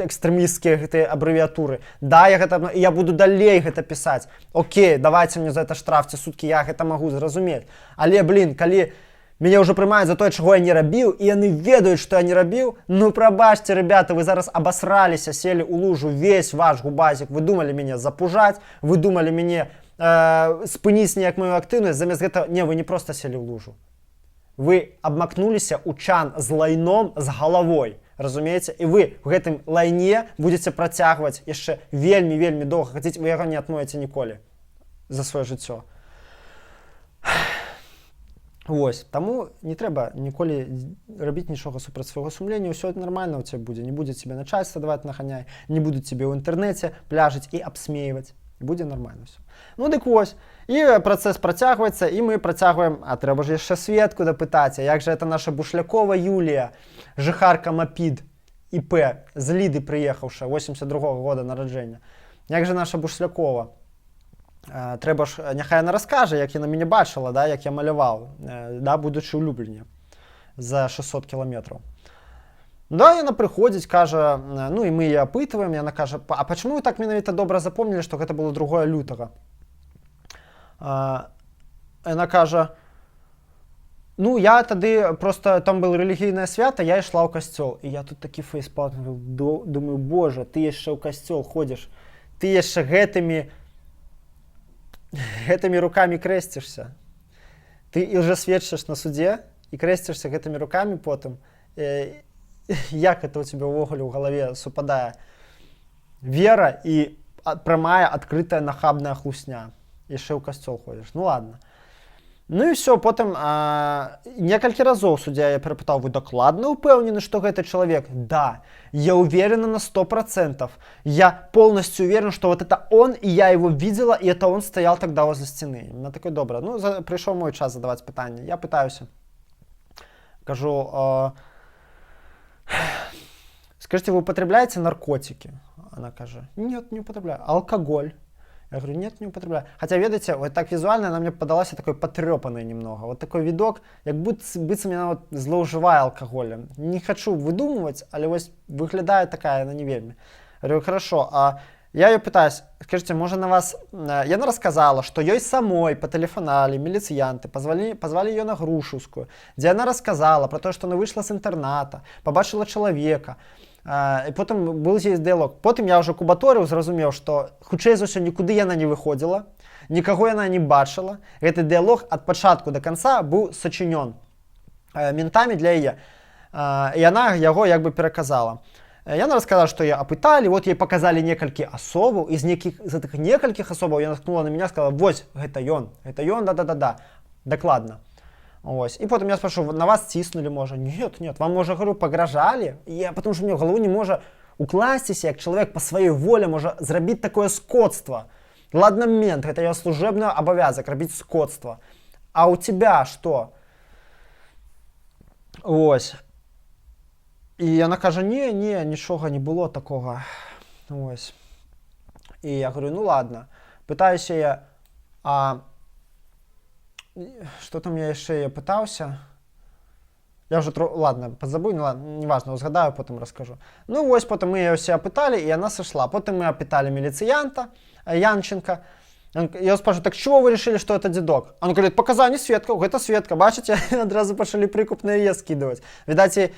экстрэмісцкія гэтыя абрэвіатуры. Да, я гэта, я буду далей гэта пісаць. Окей, давайте мне за это штраф ці суткі, я гэта магу зразумець. Але, блин, калі мяне ўжо прымаюць за тое, чаго я не рабіў, і яны ведаюць, што я не рабіў, ну, прабачце, ребята, вы зараз абасраліся, селі ў лужу, весь ваш губазік. Вы думалі мяне запужаць, вы думалі мяне спыніць неяк, маю актыўнасць. Замест гэта не, вы не просто селі ў лужу. Вы абмакнуліся ў чан з лайном з галавой. Разумееце, і вы в гэтым лайне будете працягваць яшчэ вельмі, вельмі доўга хадзіць, вы яго не адмоеце ніколі за сваё жыццё. Вось, таму не трэба ніколі рабіць нічога супраць свайго сумлення, ўсё нормально у тебя будзе, не будзе тебе начальство даваць наганяй, не будуць тебе ў інтэрнэце пляжыць і абсмейваць. Будзе нормально всё. Ну дык вось, і працэс працягваецца, і мы працягваем, а трэба ж яшчэ сведку дапытаць, а як жа это наша Бушлякова Юлія, жыхарка Мапід ІП з Ліды прыехаўша, 82 -го года нараджэння. Як жа наша Бушлякова? Трэба ж, няхай яна раскажа, як яна мяне бачыла, да, як я маляваў, да, будучы ў Любліне за 600 кіламетраў. Да, яна прыходзіць, кажа, ну і мы яе апытваем, яна кажа: «А почему вы так менавіта добра запомнілі, што гэта было 2 лютага?» Яна кажа: «Ну, я тады просто, там было рэлігійнае свята, я ішла ў касцёл». І я тут такі фейспалм, думаю: «Божа, ты яшчэ ў касцёл ходзіш, ты яшчэ гэтымі Гэтымі рукамі крэсцішся. Ты ілжасведчыш на суде і крэсцішся гэтымі рукамі потым. Як это у тебя ўвогуле ў галаве супадае? Вера і прамая адкрытая нахабная хлусня. Яшчэ ў касцёл ходзіш. Ну ладно. Ну і все, потым некалькі разоў суддзя я перапытаў: вы дакладна ўпэўнены, што гэты чалавек? Да, я уверена на 100%. Я полностью уверен, что вот это он, и я его видела, и это он стоял тогда возле стены. На такой: добра. Ну, прыйшоў мой час задаваць пытанне. Я пытаюся. Кажу: скажите, вы употребляете наркотики? Она кажа: нет, не употребляю. Алкоголь? Я говорю: нет, не употребляю. Хотя, ведаеце, вот так визуально она мне подалась такой потрепанной немного. Вот такой видок, як будто быццам яна вот злоўжывае алкаголем. Не хочу выдумывать, але вось выглядае такая она не вельмі. Говорю: хорошо, а я ее пытаюсь, скажите, можа, на вас... Яна рассказала, что ёй самой патэлефаналі міліцыянты, позвали ее на Грушевскую, дзе она рассказала про то, что она вышла с интерната, побачыла чалавека. І потым был здесь дыялог. Потым я ўжо кубаторыў, зразумеў, што хутчэй за ўсё нікуды яна не выходзіла, нікаго яна не бачыла. Гэты дыялог ад пачатку до конца быў сачынён ментамі для яе. І яна яго як бы пераказала. Яна рассказала, што яе апыталі, вот ей показалі некалькі асобаў, з некіх з гэтых некалькіх асобаў яна ткнула на меня, сказала: вось гэта ён, да-да-да-да, дакладна. Ось. І потым я спрошу: на вас ціснулі, можа? Нет, нет. Вам, можа, говорю, пагражалі? Я, потому что мне в голову не можа укласціся, як чалавек па сваёй воле можа зрабіць такое скотство. Ладно, мент, гэта яго служебны абавязак рабіць скотство. А у тебя что? Ось. І яна кажа: не, не, нічога не было такога. Ось. І я говорю: ну ладно. Пытаюся я, а что там я яшчэ я пытаўся? Я уже ладно, подзабыў, ну ладно, неважно, узгадаю, потым расскажу. Ну вось, потым мы яе ўсе апыталі, і яна сышла. Потым мы апыталі міліцыянта Янченко. Я спрашиваю: так чего вы решили, что это дедок? Он говорит: показания сведкаў, гэта сведка, бачыце, адразу пачалі прыкуп на яе скидывать. Відаць,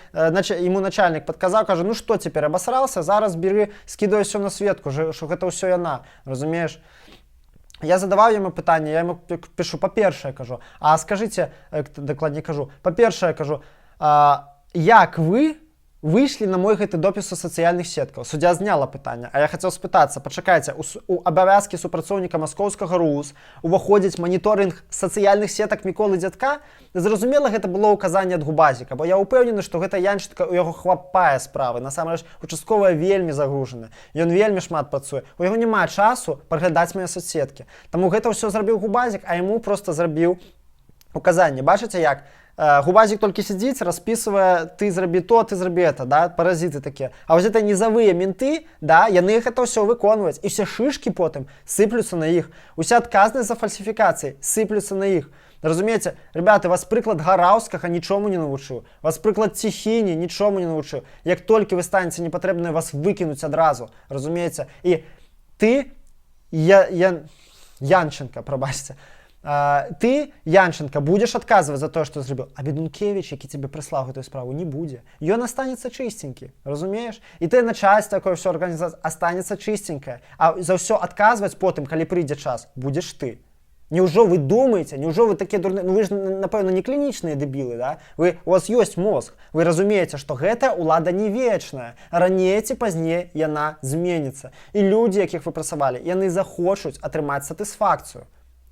ему начальник подказаў, кажа: ну что теперь, обосрался, зараз бери, скидывай все на сведку, что гэта ўсё яна, разумееш? Я задаваў яму пытанне, я ему пишу: па-першае, кажу, а скажите, дакладней кажу, па-першае, кажу, як вы выйшлі на мой гэты допіс у сацыяльных сетках? Суддзя зняла пытанне, а я хацеў спытацца: пачакайце, у абавязкі супрацоўніка маскоўскага РУУС уваходзіць маніторынг сацыяльных сетак Міколы Дзядка? Зразумела, гэта было ўказанне ад Губазіка, бо я ўпэўнены, што гэта Янченко, у яго хвапае справы. Насамрэч, участковая вельмі загружаны. Ён вельмі шмат працуе. У яго няма часу праглядаць мае соцсеткі. Таму гэта ўсё зрабіў Губазік, а яму просто зрабіў указанне. Бачыце, як Губазік толькі сядзіць, распісвае: ты зрабі то, ты зрабі это, да, паразіты такія. А вось это нізавыя менты, да, яны гэта ўсё выконваюць, і все шышкі потым сыплюцца на іх. Уся адказнасць за фальсіфікацыі сыплюцца на іх. Разумееце, ребята, вас прыклад Гараўскага нічому не навучыў. Вас прыклад Ціхіні нічому не навучыў. Як толькі вы станеце непатрэбныя, вас выкінуць адразу, разумееце? І ты, Янченко, прабачце, ты, Янченко, будешь адказваць за тое, што зрабіў, а Бедункевич, які тебе прыслаў гэтую справу, не будзе. Ён останется чыстенькі, разумееш? І ты, начальство такое, все арганізацыя останется чыстенькая, а за ўсё адказваць потым, калі прыйдзе час, будзеш ты. Няўжо вы думаеце, няўжо вы такія дурны? Ну вы ж, напэўна, не клінічныя дэбілы, да? У вас ёсць мозг, вы разумееце, што гэтая ўлада не вечная. Раней ці пазней яна зменіцца. І людзі, якіх вы прасавалі, яны захочуць атрымаць сатысфакцыю.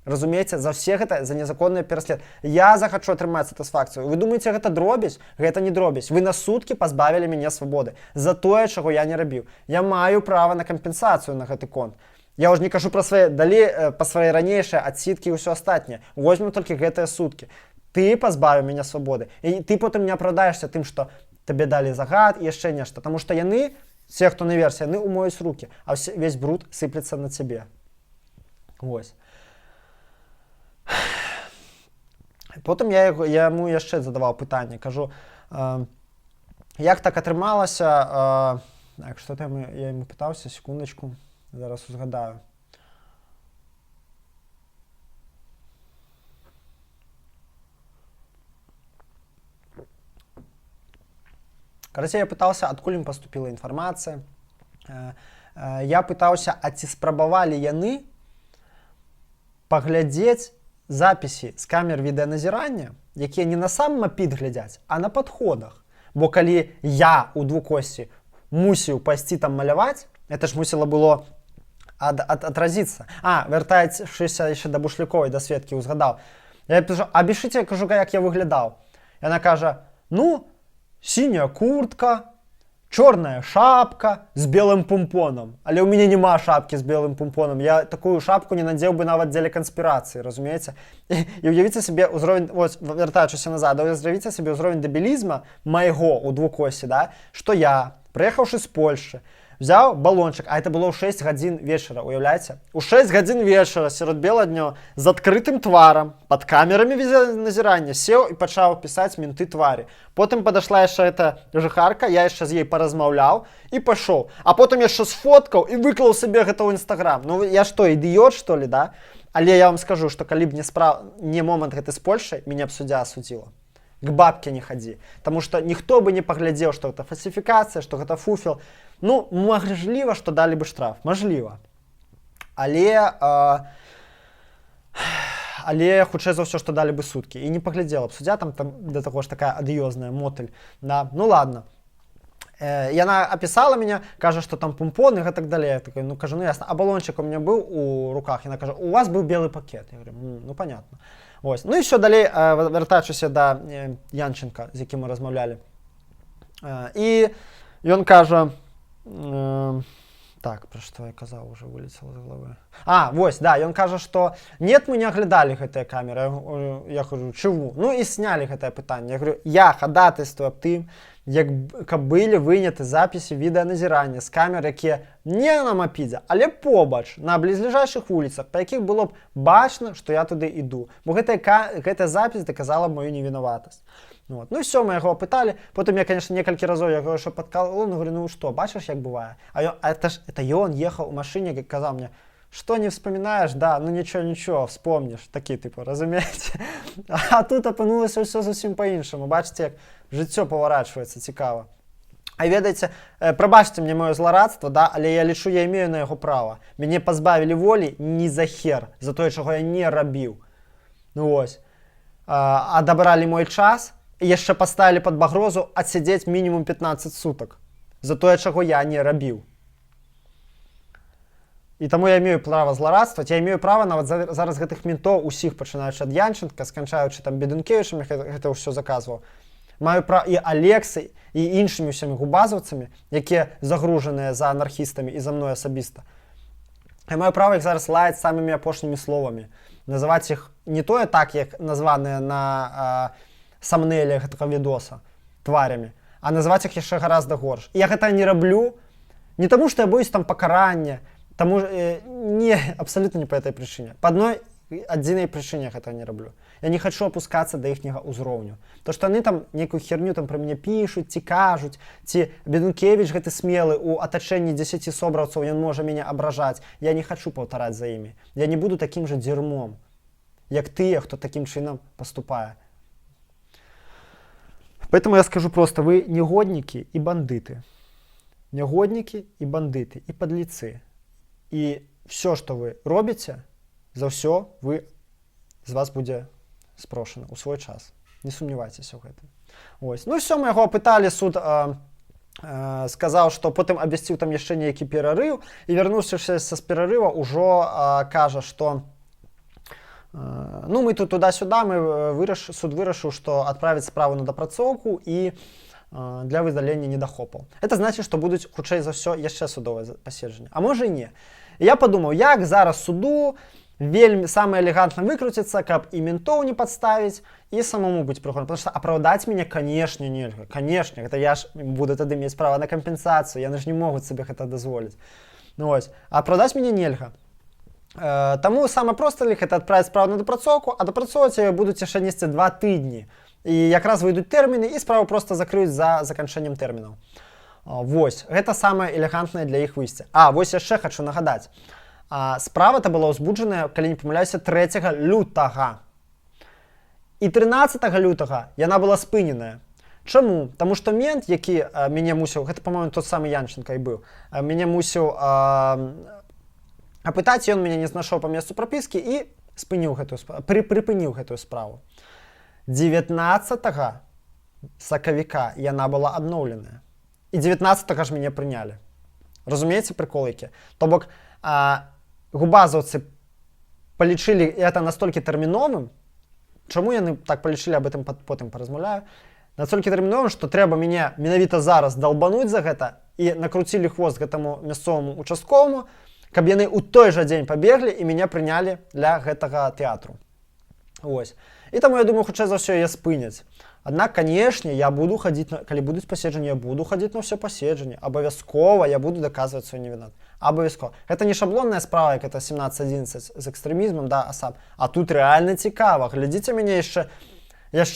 Разумееце, за ўсе гэта, за незаконны пераслед. Я захачу атрымаць сатысфакцыю. Вы думаеце, гэта дробязь? Гэта не дробязь. Вы на суткі пазбавілі мяне свабоды за тое, чаго я не рабіў. Я маю права на кампенсацыю на гэты конт. Я ўж не кажу пра свае далі па свае ранейшыя адсідкі і ўсё астатняе. Возьмем толькі гэтыя суткі. Ты пазбавіў мяне свабоды. І ты потым не апраўдаешся тым, што табе далі загад і яшчэ нешта, таму што яны, все, хто наверсе, яны умоюць рукі, а весь бруд сыплецца на цябе. Вось. Потым я яму яшчэ задаваў пытанне, кажу, як так атрымалася, так, што там я яму пытаўся, секундачку, зараз узгадаю. Карацей, я пытаўся, адкуль ім паступіла інфармацыя. Я пытаўся, а ці спрабавалі яны Паглядзець запіси з камер відэаназірання, якія не на сам мапід глядзяць, а на падходах. Бо калі я у двукоссі мусіў пайсці там маляваць, это ж мусіла было отразиться. А, вяртаючыся яшчэ да Бушлюковай, да Светкі, узгадаў. Я пишу: «Апішыце, — кажу, — як я выглядаў». Яна кажа: «Ну, синяя куртка, чорная шапка з белым пумпонам». Але ў мяне няма шапкі з белым пумпонам. Я такую шапку не надзеў бы нават дзеля канспірацыі, разумееце? І уявіце сабе ўзровень, вось, вяртаючыся назад, уявіце сабе ўзровень дэбілізма майго ў двукосе, да, што я, прыехаўшы з Польшчы, взяў балончык, а это было ў 6 гадзін вечара, уяўляеце? У 6 гадзін вечара сярод бела днё з адкрытым тварам под камерамі назірання сеў і пачаў пісаць «Менты твари». Потым падашла яшчэ эта жыхарка, я яшчэ з ей паразмаўляў і пашоў. А потым яшчэ сфоткаў і выклаў сабе гэта ў Інстаграм. Ну я что, идиот, что ли, да? Але я вам скажу, што калі б не момант гэты з Польшай, мяне б суддзя асудзіла. К бабке не ходи. Потому что ніхто бы не паглядзеў, што гэта фальсіфікацыя, што гэта фуфел. Ну, мажліва, што далі бы штраф, мажліва. Але хутчэй за ўсё, што далі бы суткі. І не паглядзела б суддзя, там да таго ж такая адыёзная мотыль. Да. Ну ладно. Яна описала меня, кажа, что там пумпон и так далее. Я такой: «Ну, — кажу, — ну ясно». А баллончик у меня был у руках? Яна кажа: «У вас был белый пакет». Я говорю: «Ну понятно». Ось. Ну і все, далей, вяртаючыся да Янченка, з якім мы размаўлялі. І ён кажа, так, пра што я казаў, уже вылетело з головы. А, вось, да, ён кажа, што нет, мы не аглядалі гэтыя камеры. Я кажу: «Чаму?» Ну і снялі гэтае пытанне. Я говорю: «Я хадатайствую аб тым, як каб былі выняты запісы відэаназірання з камер, якія не на мапідзе, але побач, на блізлежащих вуліцах, па якіх было б бачна, што я туды іду. Бо гэтая запись доказала б мою невінаватасць». Ну, вот. Ну все, мы яго апыталі. Потым я, конечно, некалькі разоў яго яшчэ падкалол, ну, говорю: «Ну что, бачыш, як бывае». А, ён, а это ж это ён ехаў у машыне, как казаў мне: «Что, не вспоминаешь, да, ну ничего, ничего, вспомнишь», такі типу, разумееце? А тут апынулася ўсё зусім по-іншаму. Бачыце, як жыццё паварачваецца цікава. А ведаеце, прабачце мне маё зларадства, да, але я лічу, я имею на яго права. Мяне пазбавілі волі ні за хер, за тое, чаго я не рабіў. Ну вось. Адабралі мой час і яшчэ паставілі пад пагрозу адсядзець мінімум 15 сутак за тое, чаго я не рабіў. І таму я имею права зларадстваваць, я имею права нават зараз гэтых ментоў усіх, пачынаючы ад Янченко, сканчаючы там Бедункевічам, гэта ўсё заказваў. Маю пра і Алексы, і іншымі ўсімі губазаўцамі, якія загружаныя за анархістамі і за мной асабіста. Я маю права іх зараз лаяць самымі апошнімі словамі, называць іх не тое так, як названыя на самнейле гэтага відоса, тварямі, а называць іх яшчэ гораздо горш. І я гэта не раблю не таму, што я боюсь там пакарання, таму не, абсолютно не по этой прычыне. По адной адзінай прычыне гэта не раблю. Я не хочу опускаться да іхняга ўзроўню. То, што яны там нейкую херню там пра мяне пішуць ці кажуць, ці Бедункевич гэты смелы у атачэнні 10 собраўцаў, ён можа мяне абражаць. Я не хочу паўтараць за імі. Я не буду такім жа дзярмом, як тыя, хто такім чынам паступае. Поэтому я скажу просто: вы негодники и бандиты. Негодники и бандиты, и подлецы. И все, что вы робіце, за ўсё вы з вас будзе спрошана ў свой час. Не сумнявайцеся ў гэтым. Ось. Ну все, мы яго апыталі, суд сказаў, што потым абвясціў там яшчэ нейкі перарыў і, вярнуўшыся са з перарыва, ўжо кажа, што ну, мы тут туда-сюда, мы суд вырашыў, што адправіць справу на дапрацоўку і для выдалення недахопаў. Это значит, што будуць хутчэй за ўсё яшчэ судовае паседжанне. А можа, і не. І я падумаў, як зараз суду вельмі самае элегантна выкруціцца, каб і ментоў не падставіць, і самому быць прыгодным. Потому что апраўдаць мяне, канешне, нельга. Канешне, гэта я ж буду тады мець права на кампенсацыю, яны ж не могуць сабе гэта дазволіць. Ну вось, а апраўдаць мяне нельга. Таму самае проста для іх — это адправіць справу на дапрацоўку, а дапрацоўваць яе будуць яшчэ несці 2 тыдні. І якраз выйдуць тэрміны, і справу проста закрыюць за заканчэннем тэрмінаў. Вось, гэта самае элегантнае для іх выйсце. А, вось яшчэ хачу нагадаць. Справа-то была ўзбуджаная, калі не памыляюся, 3 лютага. І 13 лютага яна была спыненая. Чаму? Таму што мент, які мяне мусіў, гэта, по-моему, тот самы Янченко і быў, мяне мусіў апытаць, ён мяне не знайшоў па месцу прапіскі і Спыніў гэтую прыпыніў гэтую справу. 19 сакавіка яна была адноўленая. І 19 ж мяне прынялі. Разумееце, прыкол які? То бок губазаўцы палічылі это настолькі тэрміновым. Чаму яны так палічылі, об этом потым паразмаўляю. Настолькі тэрміновым, што трэба мяне менавіта зараз долбануть за гэта, і накруцілі хвост гэтаму мясцоваму участковаму, каб яны ў той жа дзень пабеглі і мяне прынялі для гэтага тэатру. Ось. І таму я думаю, хутчэй за ўсё яе спыняць. Аднак, канешне, я буду хадзіць на, калі будуць паседжанні, я буду хадзіць на ўсе паседжанні. Абавязкова я буду даказваць сваю невінат. Абавязкова. Гэта не шаблонная справа, як это 17.11 з экстрэмізмам, да, асаб. А тут рэальна цікава. Глядзіце, мяне яшчэ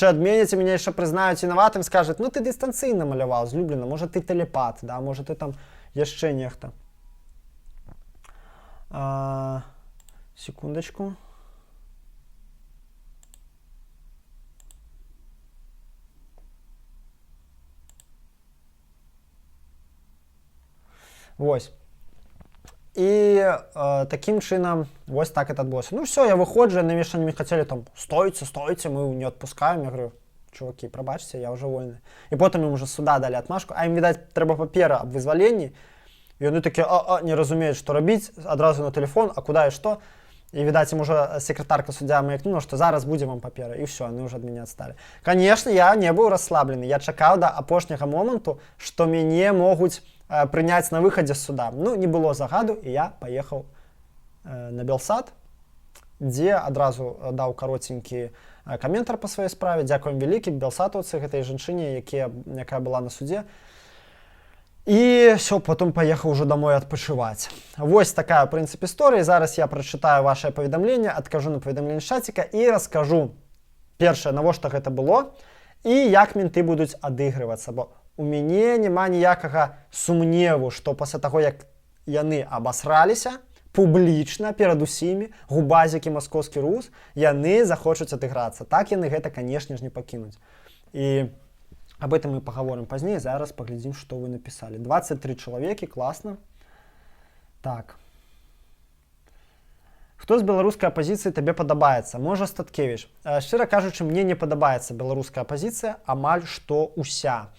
адменяць, мяне яшчэ прызнаюць вінаватым, скажуць: «Ну, ты дыстанцыйна маляваў з Любліна, можа, ты тэлепат, да, можа, ты там яшчэ нехта». Секундочку. Вось. І такім чынам вось так это адбылося. Ну все, я выходжу, яны яшчэ не хацелі там: «Стойце, стойце, мы не отпускаем». Я говорю: «Чуваки, прабачце, я уже вольны». І потым ім уже суда далі отмашку, а ім, відаць, трэба папера аб вызваленні. І яны такія, не разумеюць, што рабіць, адразу на телефон, а куда і што. І, відаць, ім уже секретарка суддзя маякнула, што зараз будзе вам папера, і ўсё, яны уже ад мяне адсталі. Конечно, я не быў расслаблены, я чакаў да апошняга моманту, што мяне могуць прыняць на выхадзе з суда. Ну, не было загаду, і я паехаў на Белсат, дзе адразу даў кароценькі каментар па сваёй справе. Дзякуем вялікі белсатаўцы гэтай жанчыне, якая была на судзе. І все, потом паехаў уже домой адпачываць. Вось такая, в прынцыпе, історыя. Зараз я прачытаю ваше паведамленне, адкажу на паведамленне чаціка і раскажу першае, навошта гэта было і як менты будуць адыгрывацца, бо у мяне няма ніякага сумневу, што пасля таго, як яны абасраліся публічна перад усімі, губазікі, маскоўскі рус, яны захочуць адыграцца. Так яны гэта, канешне ж, не пакінуць. І об этом мы паговорым пазней. Зараз паглядзім, што вы напісалі. 23 чалавекі, класна. Так. Хто з беларускай апазіцыі табе падабаецца? Можа, Статкевіч? Шчыра кажучы, мне не падабаецца беларуская апазіцыя амаль што ўся.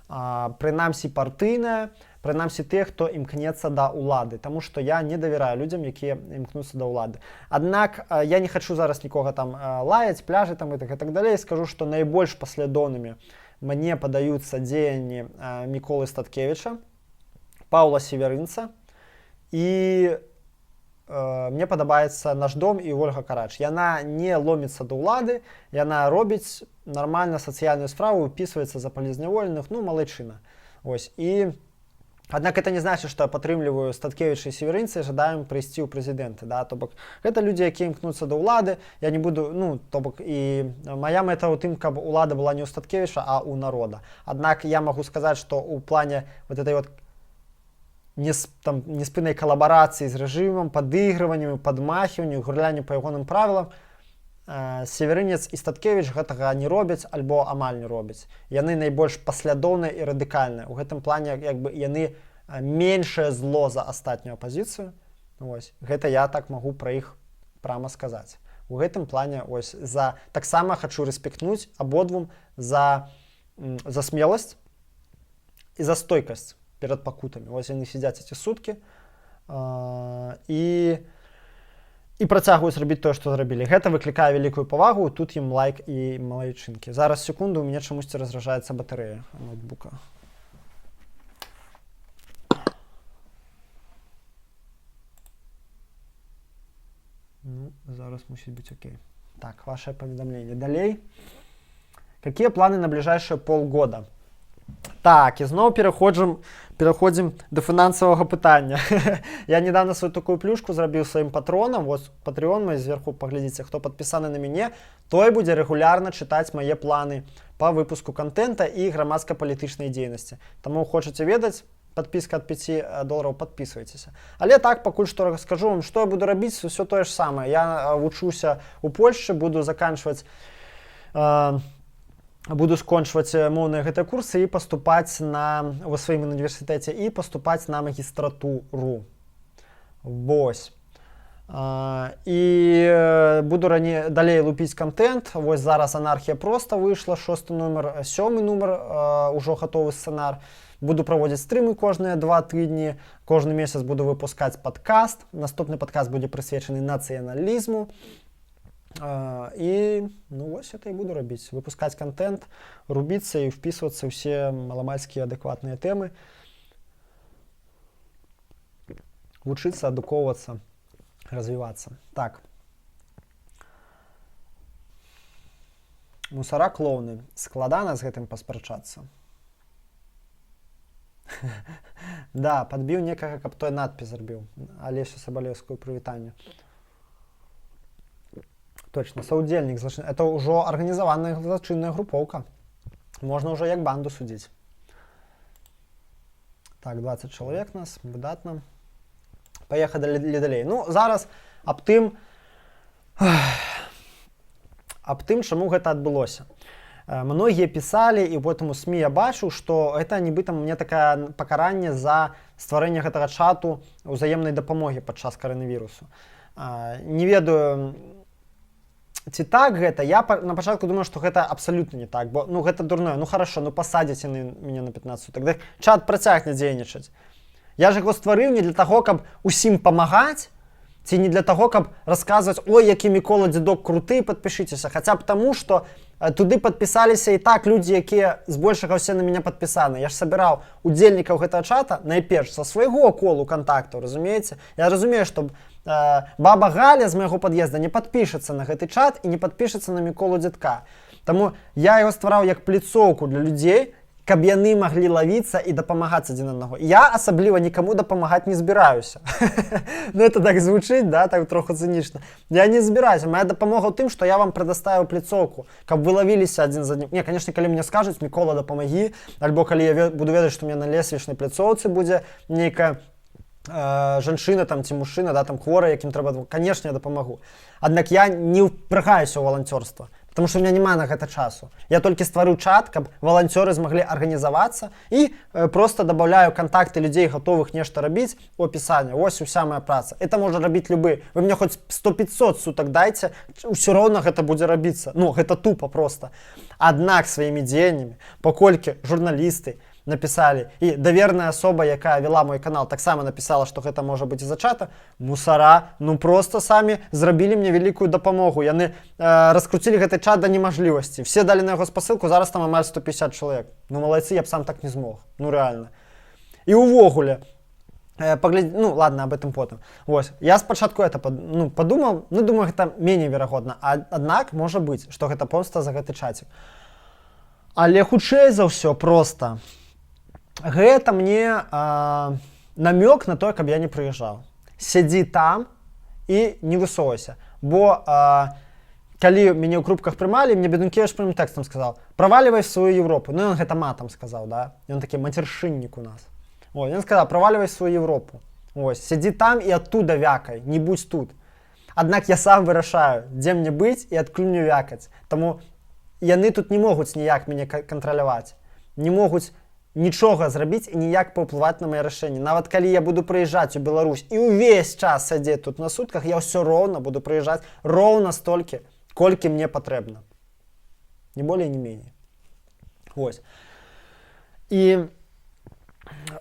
Прынамсі партыйная, прынамсі тыя, хто імкнецца да ўлады, таму што я не давяраю людзям, якія імкнуцца да ўлады. Аднак я не хачу зараз нікога там лаяць, пляжы там і так далей. Скажу, што найбольш паслядоўнымі мне падаюцца дзеянні Міколы Статкевіча, Паўла Севярынца і мне падабаецца «Наш дом» і Ольга Карач. Яна не ломіцца да ўлады, яна робіць нармальна сацыяльную справу, упісваецца за палітзняволеных, ну, малайчына. Ось. І аднак это не значит, што я падтрымліваю Статкевіча і Севярынца і жадаем прыйсці ў прэзідэнты, да, то бок гэта людзі, якія імкнуцца да ўлады, я не буду, ну, то бок і моя мэта ў тым, каб улада была не ў Статкевіча, а ў народа. Аднак я магу сказаць, што ў плане вот этой вот не, там, неспыннай калабарацыі з рэжымам, падыгрыванню, падмахіванню, гулянню па ягоным правілам, Севярынец і Статкевіч гэтага не робяць альбо амаль не робяць. Яны найбольш паслядоўныя і радыкальныя. У гэтым плане як бы яны меншае зло за астатнюю апазіцыю. Ось. Гэта я так магу пра іх прама сказаць. У гэтым плане ось за таксама хачу рэспектнуць абодвум за смеласць і за стойкасць перад пакутамі. Вось яны сядзяць эти суткі і працягваюць рабіць тое, што зрабілі. Гэта выклікае вялікую павагу, тут ім лайк і малайчынкі. Зараз, секунду, у мяне чамусьці разражаецца батарэя ноутбука. Ну, зараз мусіць быць окей. Так, ваше паведамленне. Далей. Какие планы на ближайшие полгода? Так, і зноў пераходзім да фінансавага пытання. Я недавно сваю такую плюшку зрабіў сваім патронам. Вот Patreon мой зверху, паглядзіце, хто падпісаны на мяне, той будзе рэгулярна чытаць мае планы па выпуску кантэнта і грамадска-палітычнай дзейнасці. Таму хочаце ведаць, подписка от 5 долараў, подписывайтесь. Але так, пакуль што раскажу вам, што я буду рабіць, усё тое ж самае. Я вучуся у Польшчы, буду заканчваць буду скончваць моўныя гэтыя курсы і паступаць на у сваім універсітэце і паступаць на магістратуру. Вось. І буду раней далей лупіць кантэнт. Вось зараз «Анархія проста» выйшла, шосты нумар, сёмы нумар, ўжо гатовы сцэнар. Буду праводзіць стрымы кожныя 2 тыдні, кожны месяц буду выпускаць падкаст. Наступны падкаст будзе прысвечаны нацыяналізму. І ну вось это і буду рабіць: выпускаць кантэнт, рубіцца і впісвацца ўсе маламальскія адэкватныя тэмы, вучыцца, адукоўвацца, развівацца. Так, мусара клоуны, складана з гэтым паспрачацца. Да, падбіў некага, каб той надпіс зрабіў. Алесю Сабалеўскую прывітанне. Точно, саўдзельнік злачын. Это ўжо арганізаваная злачынная групоўка. Можна ўжо як банду судзіць. Так, 20 чалавек нас, выдатна. Паехалі далей. Ну, зараз аб тым, чаму гэта адбылося. Многія пісалі, і потым у СМІ я бачыў, што это нібыта мне такая пакаранне за стварэнне гэтага чату ўзаемнай дапамогі падчас каранавірусу. Не ведаю, ці так гэта. Я на пачатку думаю, што гэта абсалютна не так, бо ну гэта дурное. Ну хорошо, ну пасадзіце мяне на 15 сутак, дык чат працягне дзейнічаць. Я ж яго стварыў не для таго, каб усім памагаць, ці не для таго, каб расказваць: «Ой, які Мікола Дзедок круты, падпішыцеся». Хаця б таму, што туды падпісаліся і так людзі, якія збольшага ўсе на мяне падпісаны. Я ж сабіраў удзельнікаў гэтага чата найперш са свайго колу кантактаў, разумееце? Я разумею, што баба Галя з майго пад'езда не падпішацца на гэты чат і не падпішацца на Міколу Дзядка. Таму я яго ствараў як пляцоўку для людзей, каб яны маглі лавіцца і дапамагаць адзін аднаго. Я асабліва нікаму дапамагаць не збіраюся. Ну, это так звучыць, да, так троху цынічна. Я не збіраюся. Моя дапамога ў тым, што я вам прадаставіў пляцоўку, каб вы лавіліся адзін за адным. Не, конечно, калі мне скажуць: «Мікола, дапамагі», альбо калі я буду ведаць, што у меня на лесвічнай пляцоўцы будзе нейкая жанчына там ці мужчына, да, там хворая, якім трэба, конечно, я дапамагу. Аднак я не ўпрагаюся ў валанцёрства, потому что у меня няма на гэта часу. Я толькі стварыў чат, каб валанцёры змаглі арганізавацца, і просто добавляю контакты людзей, гатовых нешта рабіць, у опісанне. Ось уся моя праца. Это можа рабіць любы. Вы мне хоць 100-500 сутак дайце, ўсё роўна гэта будзе рабіцца. Ну гэта тупо просто. Аднак сваімі дзеяннямі, паколькі журналісты напісалі і даверная асоба, якая вела мой канал, таксама напісала, што гэта можа быць з-за чата, мусара ну просто самі зрабілі мне вялікую дапамогу. Яны раскруцілі гэты чат да немажлівасці, все далі на яго спасылку, зараз там амаль 150 чалавек. Ну малайцы, я б сам так не змог, ну реально. І увогуле, паглядзь, ну ладно, об этом потым. Вось я спачатку это ну, падумаў, ну думаю, гэта меней верагодна, а аднак можа быць, што гэта помста за гэты чацік. Але хутчэй за ўсё просто гэта мне намёк на тое, каб я не прыязджаў. Сядзі там і не высоўвайся. Бо калі мяне ў Крупках прымалі, мне Бедункевич прямым тэкстам сказал: «Проваливай в свою Европу». Ну, ён гэта матам сказаў, да, ён такі мацершыннік у нас. Ой, ён сказал: «Проваливай в свою Европу». Ось, сядзі там і оттуда вякай, не будь тут. Аднак я сам вырашаю, дзе мне быць і адкуль мне вякаць. Таму яны тут не могуць ніяк мяне кантраляваць, не могуць нічога зрабіць і ніяк паўплываць на мае рашэнні. Нават калі я буду прыязджаць у Беларусь і ўвесь час сядзець тут на сутках, я ўсё роўна буду прыязджаць роўна столькі, колькі мне патрэбна. Не болей, не меней. Вось. І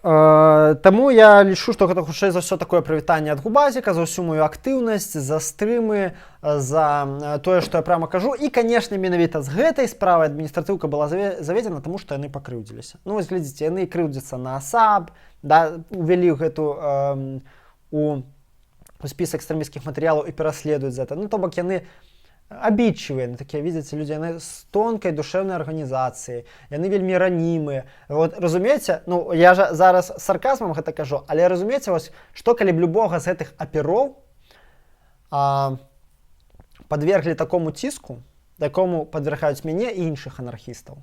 таму я лічу, што гэта хутчэй за ўсё такое прывітанне ад губазіка за ўсю мою актыўнасць, за стрымы, за тое, што я прямо кажу. І, канешне, менавіта з гэтай справай адміністратыўка была заведзена, таму што яны пакрыўдзіліся. Ну вось глядзіце, яны крыўдзяцца на АСАП, да, увялі гэту у спіс экстрэмісцкіх матэрыялаў і пераследуюць за это. Ну то бок яны абідчывыя, яны такія, видите, людзі, яны з тонкай душэўнай арганізацыі, яны вельмі ранімыя. Вот разумееце, ну я жа зараз з сарказмам гэта кажу, але разумееце, вось што калі б любога з гэтых апероў падверглі такому ціску, якому падвяргаюць мяне і іншых анархістаў,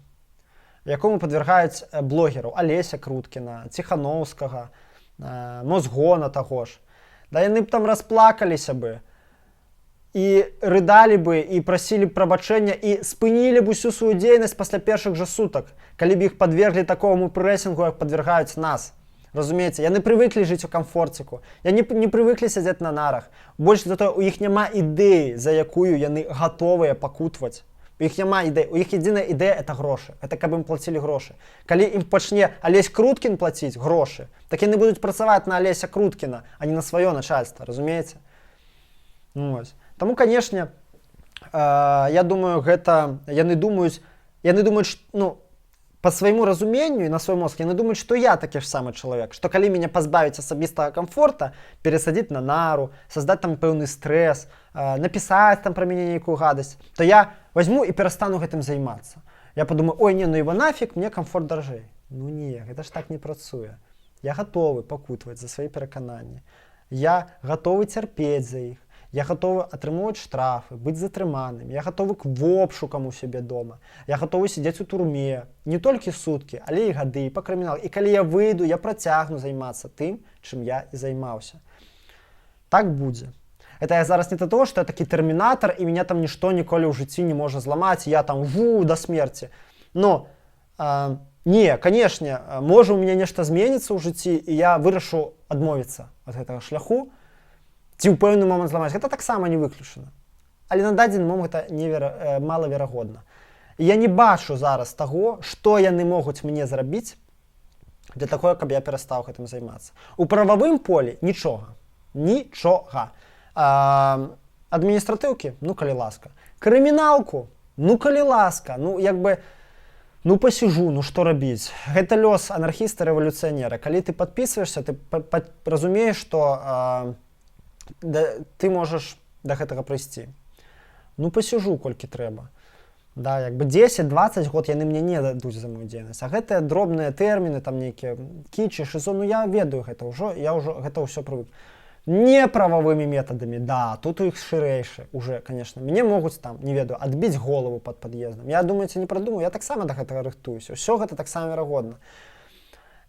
якому падвяргаюць блогераў Алеся Круткіна, Ціхановскага, Мозгона таго ж. Да яны б там расплакаліся бы і рыдалі бы і прасілі б прабачэння і спынілі б усю сваю дзейнасць пасля першых жа сутак, калі б іх падверглі такому прэсінгу, як падвяргаюць нас. Разумееце, яны прывыклі жыць у камфорціку. Яны не прывыклі сядзець на нарах. Больш за тое, у іх няма ідэі, за якую яны гатовыя пакутваць. У іх няма ідэй. У іх адзіная ідэя — это грошы. Это каб ім плацілі грошы. Калі ім пачне Алесь Круткін плаціць грошы, так яны будуць працаваць на Алеся Круткіна, а не на сваё начальство, разумееце? Ну, вось. Таму, канешне, я думаю, гэта яны думаюць, ну, по свайму разуменню і на свой мозг яны думаюць, што я такі ж самы чалавек, што калі мяне пазбавіць асабістага камфорта, перасадзіць на нару, создать там пэўны стрэс, напісаць там пра мяне нейкую гадасць, то я возьму і перастану гэтым займацца. Я подумаю: «Ой, не, ну его нафиг, мне камфорт даражэй». Ну не, гэта ж так не працуе. Я гатовы пакутваць за свае перакананні. Я гатовы цярпець за іх. Я гатовы атрымоўваць штрафы, быць затрыманым. Я гатовы к вобшукам у сябе дома. Я гатовы сядзець у турме не толькі суткі, але і гады па крымінал. І калі я выйду, я працягну займацца тым, чым я і займаўся. Так будзе. Это я зараз не до того, что я такі тэрмінатар і меня там нішто ніколі ў жыцці не можа зламаць, я там ву до смерти. Но не, канешне, можа, у меня нешта зменіцца ў жыцці, і я вырашу адмовіцца ад гэтага шляху ці ў пэўны момант зламаць. Гэта таксама не выключана. Але на дадзены момант гэта малаверагодна. І я не бачу зараз таго, што яны могуць мне зрабіць для такое, каб я перастаў гэтым займацца. У прававым полі нічога. Нічога. Адміністратыўкі, ну калі ласка. Крыміналку, ну калі ласка, ну як бы, ну пасіжу, ну што рабіць? Гэта лёс анархіста, рэвалюцыянера. Калі ты падпісваешся, ты разумееш, што да, ты можаш да гэтага прыйсці. Ну пасіжу, колькі трэба. Да, як бы 10-20 год яны мне не дадуць за мою дзейнасць. А гэтыя дробныя тэрміны, там нейкія кічы, шызо, ну я ведаю гэта ўжо, я ўжо гэта ўсё прывык. Не прававымі метадамі, да, тут у іх шырэйшы уже, конечно. Мне могуць там, не ведаю, адбіць голову под пад'ездам. Я, думаеце, не прадумаю? Я таксама да гэтага рыхтуюся. Ўсё гэта таксама верагодна.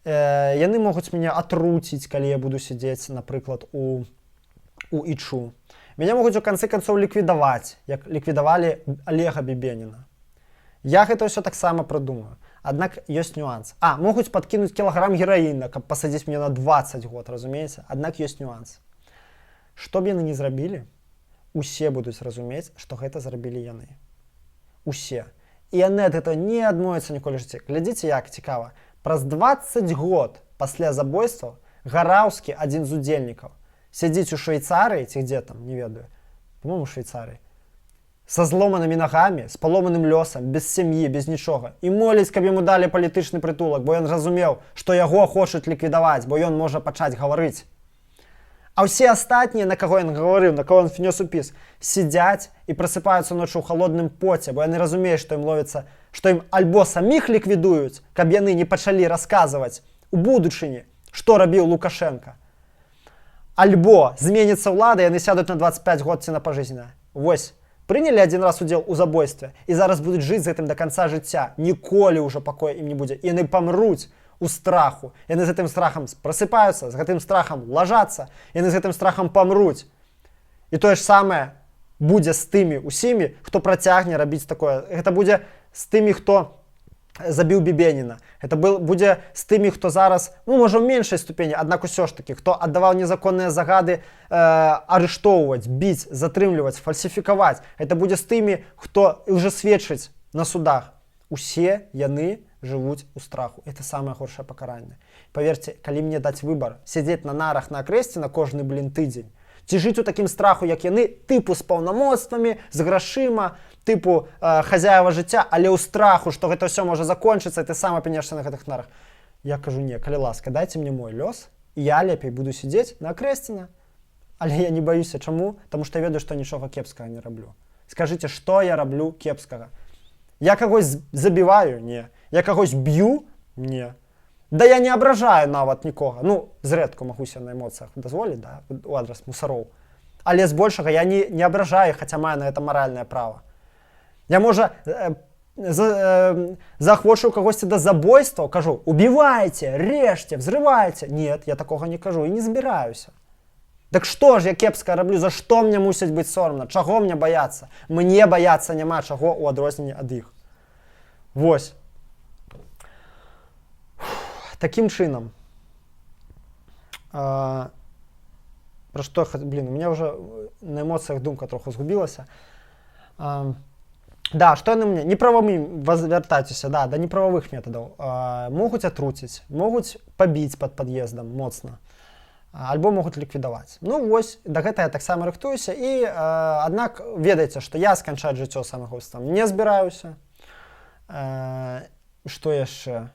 Яны могуць мяне атруціць, калі я буду сядзець, напрыклад, у ІЧУ. Мяне могуць у канцы канцоў ліквідаваць, як ліквідавалі Олега Бебеніна. Я гэта ўсё таксама прадумаю. Аднак ёсць нюанс. Могуць падкінуць кілаграм гераіна, каб пасадзіць мне на 20 год, разумееце? Аднак ёсць нюанс. Што б яны не зрабілі, усе будуць разумець, што гэта зрабілі яны. Усе. І яны ад гэтага не адмовяцца ніколі ў жыцці. Глядзіце, як цікава. Праз 20 год пасля забойства Гараўскі, адзін з удзельнікаў, сядзіць у Швейцарыі ці дзе там, не ведаю, по-моему, Швейцарыі, са зломанымі нагамі, з паломаным лёсам, без сям'і, без нічога. І моліць, каб яму далі палітычны прытулак, бо ён разумеў, што яго хочуць ліквідаваць, бо ён можа пачаць гаварыць. А ўсе астатнія, на каго ён гаварыў, на каго ён внёс упіс, сядзяць і прасыпаюцца ноччу ў халодным поце, бо яны разумеюць, што ім ловіцца, што ім альбо саміх ліквідуюць, каб яны не пачалі расказваць у будучыні, што рабіў Лукашенко. Альбо зменіцца ўлада, яны сядуць на 25 год ці на пажызненна. Вось, прынялі адзін раз удзел у забойстве і зараз будуць жыць з гэтым да канца жыцця. Ніколі ўжо пакоя ім не будзе. І яны памруць у страху. Яны з гэтым страхам прасыпаюцца, з гэтым страхам лажацца, яны з гэтым страхам памруць. І тое ж самае будзе з тымі усімі, хто працягне рабіць такое. Гэта будзе з тымі, хто забіў Бебеніна. Это будзе з тымі, хто зараз, ну, можа, ў меншай ступені, аднак усё ж такі, хто аддаваў незаконныя загады арыштоўваць, біць, затрымліваць, фальсіфікаваць. Это будзе з тымі, хто лжесведчыць на судах. Усе яны жывуць у страху. Это самае горшае пакаранне. Паверце, калі мне даць выбар сядзець на нарах на Акрэсціна кожны, блин, тыдзень, ці жыць у такім страху, як яны, тыпу з паўнамоцтвамі, з грашыма, тыпу хозяева жыцця, але ў страху, што гэта ўсё можа закончыцца, і ты сам апынешся на гэтых нарах. Я кажу: не, калі ласка, дайце мне мой лёс, і я лепей буду сядзець на Акрэсціна. Але я не баюся. Чаму? Таму што я ведаю, што нічога кепскага не раблю. Скажыце, што я раблю кепскага? Я кагось забіваю? Не. Я кагось б'ю? Не. Да я не абражаю нават нікога. Ну, зрэдку магуся на эмоцыях дазволіць, да, у адрас мусароў. Але збольшага я не абражаю, хаця маю на это маральнае права. Я, можа, заахвочу кагосьці да забойства, кажу: «Убивайте, режьте, взрывайте». Нет, я такога не кажу і не збіраюся. Так што ж я кепска раблю, за што мне мусіць быць сорамна, чаго мне баяцца? Мне баяцца няма чаго ў адрозненне ад іх. Вось. Такім чынам. Пра што, блин, у меня уже на эмоцыях думка троху згубілася. Да, што яны мне неправамі, вяртаюся, да, да неправавых метадаў. Могуць атруціць, могуць пабіць пад пад'ездам моцна, альбо могуць ліквідаваць. Ну вось, да гэта я таксама рыхтуюся і аднак ведаеце, што я сканчаць жыццё самагубствам не збіраюся. Што яшчэ?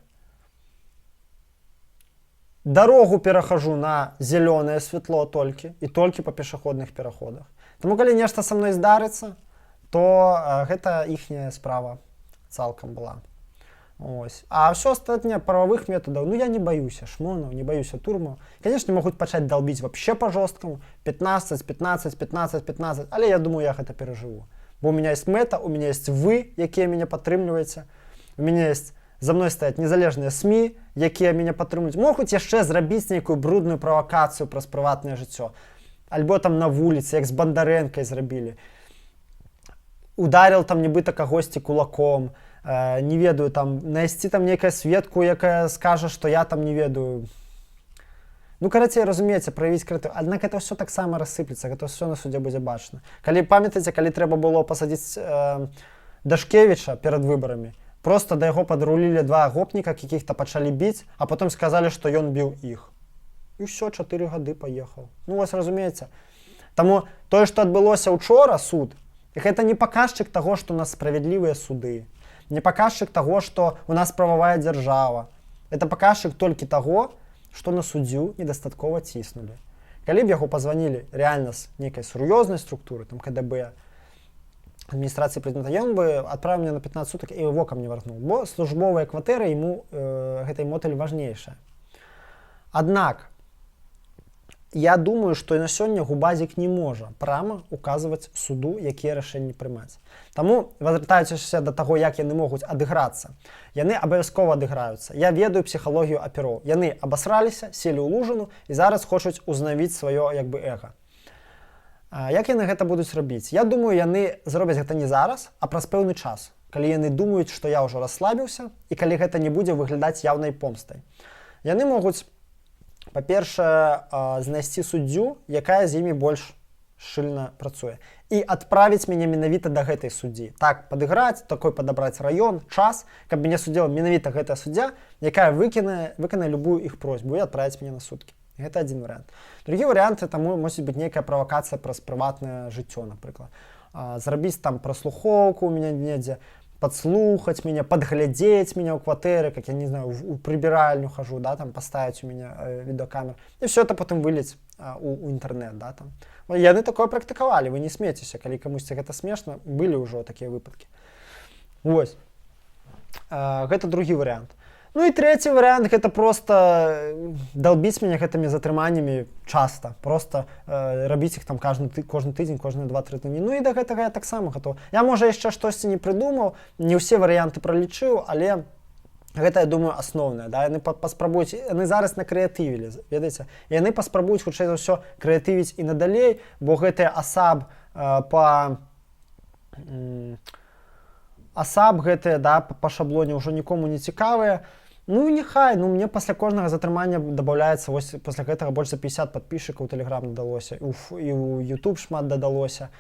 Дарогу перахожу на зялёнае святло толькі і толькі па пешаходных пераходах. Таму калі нешта са мной здарыцца, то гэта іхняя справа цалкам была. Ось. А ўсё астатняе прававых метадаў, ну, я не баюся шмонаў, не баюся турмаў. Конечно, могуць пачаць долбить вообще по жесткому, 15, 15, 15, 15, але я думаю, я гэта перажыву. Бо у меня есть мэта, у меня есть вы, якія мяне падтрымліваеце. У меня есть, за мной стаяць незалежныя СМІ, якія мяне падтрымліваюць. Могуць яшчэ зрабіць нейкую брудную правакацыю праз прыватнае жыццё. Альбо там на вуліцы, як з Бандарэнкай зрабілі. Ударил там нібыта кагосьці кулаком, не ведаю, там найсці там нейкая сведку, якая скажа, што я там, не ведаю. Ну, карацей, разумееце, праявіць крэатыў. Аднак это ўсё таксама рассыплецца, гэта ўсё на судзе будзе бачна. Калі памятаеце, калі трэба было пасадзіць Дашкевіча перад выбарамі, просто да яго падрулілі два гопніка каких-то, пачалі біць, а потом сказалі, што ён біў іх. І ўсё, 4 гады паехаў. Ну вось, разумееце. Таму тое, што адбылося учора, суд, гэта не паказчык таго, што у нас справядлівыя суды, не паказчык таго, што у нас прававая дзяржава. Это паказчык толькі таго, што на суддзю недастаткова ціснулі. Калі б яго пазванілі реально з нейкай сур'ёзнай структуры, там КДБ, адміністрацыі прэзідэнта, ён бы адправіў меня на 15 сутак і вокам не варгнуў, бо службовая кватэра ему, гэтай мотыль, важнейшая. Аднак я думаю, што і на сёння губазік не можа прама указваць суду, якія рашэнні прымаць. Таму, вяртаючыся да таго, як яны могуць адыграцца, яны абавязкова адыграюцца. Я ведаю псіхалогію апероў. Яны абасраліся, селі ў лужыну і зараз хочуць узнавіць сваё як бы эга. Як яны гэта будуць рабіць? Я думаю, яны зробяць гэта не зараз, а праз пэўны час, калі яны думаюць, што я ўжо расслабіўся і калі гэта не будзе выглядаць яўнай помстай. Яны могуць, па-першае, знайсці суддзю, якая з імі больш шчыльна працуе, і адправіць мяне менавіта да гэтай суддзі. Так падыграць, такой падабраць раён, час, каб мяне судзіла менавіта гэтая суддзя, якая выканае любую іх просьбу, і адправіць мяне на суткі. Гэта адзін варыянт. Другі варыянт — таму мусіць быць нейкая правакацыя праз прыватнае жыццё, напрыклад. Зрабіць там праслухоўку у меня недзе, подслухаць меня, подглядзець меня ў кватэры, как я, не знаю, у прыбіральню хожу, да, там поставить у меня видеокамер, і все это потым выліць у інтэрнет, да, там. Ну, яны такое практыкавалі, вы не смейцеся, калі камусьці гэта смешна, былі ўжо такія выпадкі. Вось. Гэта другі варыянт. Ну і трэці варыянт — гэта просто долбіць мяне гэтымі затрыманнямі часта, просто рабіць іх там кожны тыдзень, кожныя 2-3 тыдні. Ну і да гэтага я таксама гатоў. Я, можа, яшчэ штосьці не прыдумаў, не ўсе варыянты пралічыў, але гэта, я думаю, асноўнае. Да? Яны паспрабуюць, яны зараз накрэатывілі, ведаеце, яны паспрабуюць, хутчэй за ўсё, крэатывіць і надалей, бо гэтыя асаб па асаб гэтыя, да, па шаблоне ўжо нікому не цікавыя. Ну няхай, ну мне пасля кожнага затрымання дабаўляецца, вось пасля гэтага больш за 50 падпісчыкаў тэлеграм дадалося, і ў YouTube шмат дадалося.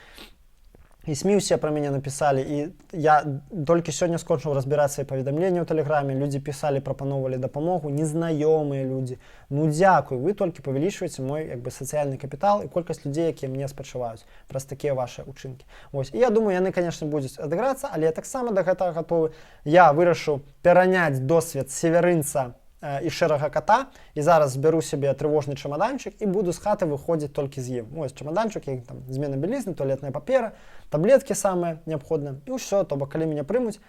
І СМІ ўсе пра мяне напісалі, і я толькі сёння скончыў разбіраць свае паведамленні ў тэлеграме, людзі пісалі, прапаноўвалі дапамогу, незнаёмыя людзі. Ну дзякуй, вы толькі павялічваеце мой як бы сацыяльны капітал і колькасць людзей, якія мне спачуваюць праз такія вашы учынкі. Вось. І я думаю, яны, конечно, будуць адыграцца, але я таксама да гэтага гатовы. Я вырашыў пераняць досвед Севярынца і Шэрага Ката і зараз збяру сабе трывожны чамаданчык і буду з хаты выходзіць толькі з ім. Ось чамаданчык, як там змена бялізны, туалетная папера, таблеткі самыя неабходныя і ўсё, то бок калі мяне прымуць,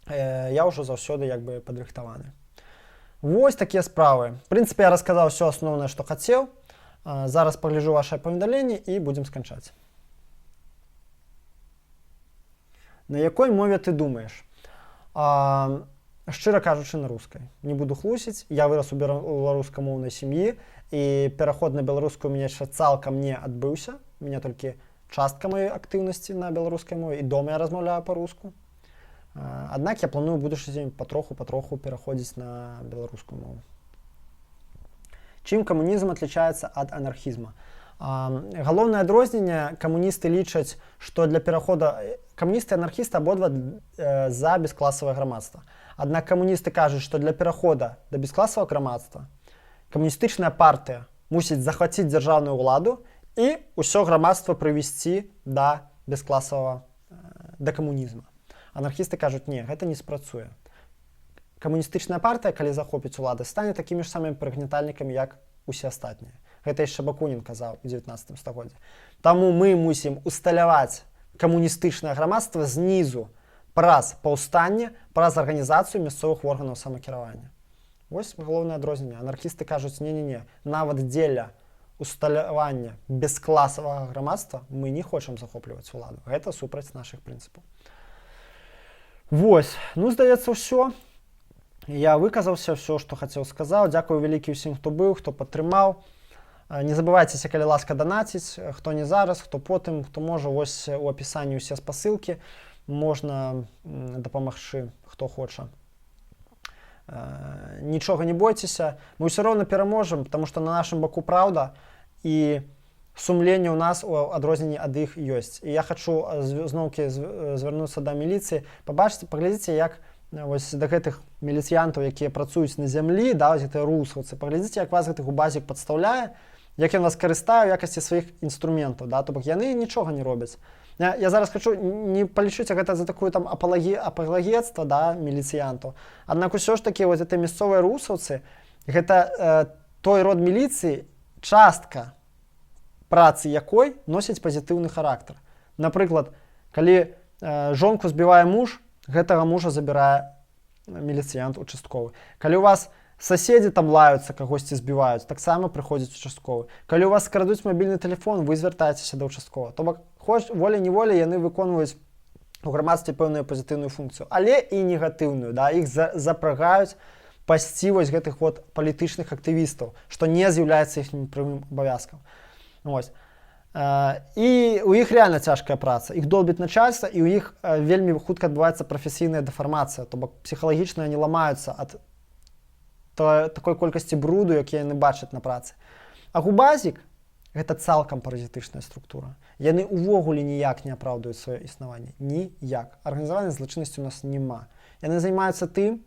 я ўжо заўсёды як бы падрыхтаваны. Вось такія справы. В прынцыпе, я расказаў ўсё асноўнае, што хацеў. Зараз пагляджу вашае паведамленне і будзем сканчаць. На якой мове ты думаеш? Шчыра кажучы, на рускай. Не буду хлусіць, я вырас у беларускамоўнай сям'і, і пераход на беларускую у мяне яшчэ цалкам не адбыўся. У мяне толькі частка маёй актыўнасці на беларускай мове, і дома я размаўляю па-руску. Аднак я планую ў будучыні патроху-патроху пераходзіць на беларускую мову. Чым камунізм отличается ад анархізма? Галоўнае адрозненне: камуністы лічаць, што для перахода, камуністы, анархісты абодва за бескласавае грамадства. Аднак камуністы кажуць, што для перахода да бескласавага грамадства камуністычная партыя мусіць захваціць дзяржаўную ўладу і ўсё грамадства прывесці да бескласавага, да камунізма. Анархісты кажуць: не, гэта не спрацуе. Камуністычная партыя, калі захопіць улады, стане такімі ж самымі прыгнетальнікамі, як усе астатнія. Гэта яшчэ Бакунін казаў у 19 стагоддзе. Таму мы мусім усталяваць камуністычнае грамадства знізу праз паўстанне, праз арганізацыю мясцовых органаў самакіравання. Вось галоўнае адрозненне. Анархісты кажуць: не, не, не, нават дзеля усталявання бескласавага грамадства мы не хочам захопліваць уладу, гэта супраць нашых прынцыпаў. Вось, ну, здаецца, ўсё. Я выказаўся, все, што хацеў, сказаў. Дзякую вялікі ўсім, хто быў, хто падтрымаў. Не забывайцеся, калі ласка, данаціць, хто не зараз, хто потым, хто можа. Вось у апісанні ўсе спасылкі, можна дапамагчы, хто хоча. Нічога не бойцеся, мы ўсё роўна пераможам, потому что на нашым баку праўда, і сумленне ў нас у адрозненні ад іх ёсць. І я хачу зноўкі звярнуцца да міліцыі. Пабачце, паглядзіце, як вось да гэтых міліцыянтаў, якія працуюць на зямлі, да, вось гэтыя русаўцы, паглядзіце, як вас гэты губазік падстаўляе, як ён вас карыстае ў якасці сваіх інструментаў, да, то бок яны нічога не робяць. Я зараз хочу, не палічыце гэта за такую там апалагецтва, да, міліцыянтаў. Аднак усё ж такі вот это мясцовыя русаўцы, гэта той род міліцыі, частка працы якой носіць пазітыўны характар. Напрыклад, калі жонку збівае муж, гэтага мужа забірае міліцыянт участковы. Калі у вас соседи там лаюцца, кагосьці збіваюць, таксама прыходзіць участковы. Калі у вас крадуць мабільны телефон, вы звяртаецеся да участковага. То бок хоць волей-неволей яны выконваюць у грамадстве пэўную пазітыўную функцыю, але і негатыўную, да, іх запрагаюць пасці вось гэтых вот палітычных актывістаў, што не з'яўляецца іхнім прямым абавязкам. Ось. І у іх реально цяжкая праца, іх долбіць начальства, і у іх вельмі хутка адбываецца прафесійная дэфармацыя, то бок псіхалагічна они ламаюцца ад такой колькасці бруду, які яны бачаць на працы. А губазік — гэта цалкам паразітычная структура. Яны увогуле ніяк не апраўдаюць сваё існаванне, ніяк. Арганізаванай злачыннасці у нас няма. Яны займаюцца тым,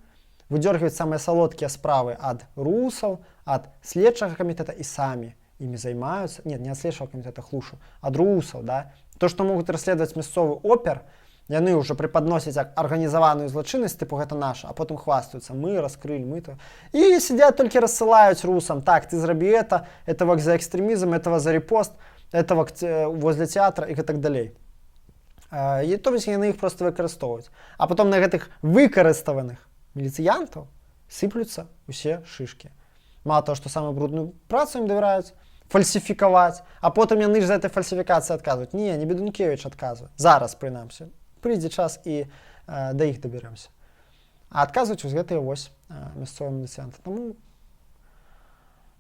выдзёргваюць самыя салодкія справы ад русаў, ад следчага камітэта і самі імі займаюцца. Нет, не ад следчага камітэта, хлушу, ад русаў, да. То, што могуць расследаваць мясцовы опер, яны ўжо преподносяць як арганізаваную злачыннасць, тыпу гэта наша, а потым хвастаюцца: мы раскрылі, мы то. І сидят, толькі рассылаюць русам: так, ты зрабі это, этого за экстрэмізм, этого за репост, этого возле театра і гэтак далей. І то есть яны іх просто выкарыстоўваюць. А потом на гэтых выкарыставаных міліцыянтаў сыплюцца усе шишки. Мало того, што самую брудную працу ім давяраюць фальсіфікаваць, а потым яны ж за этой фальсіфікацыі адказваюць. Не Бедункевич адказвае. Зараз, прынамсі. Прыйдзе час, і да іх дабярэмся. А адказваюць вось гэтыя вось мясцовыя міліцыянты. Таму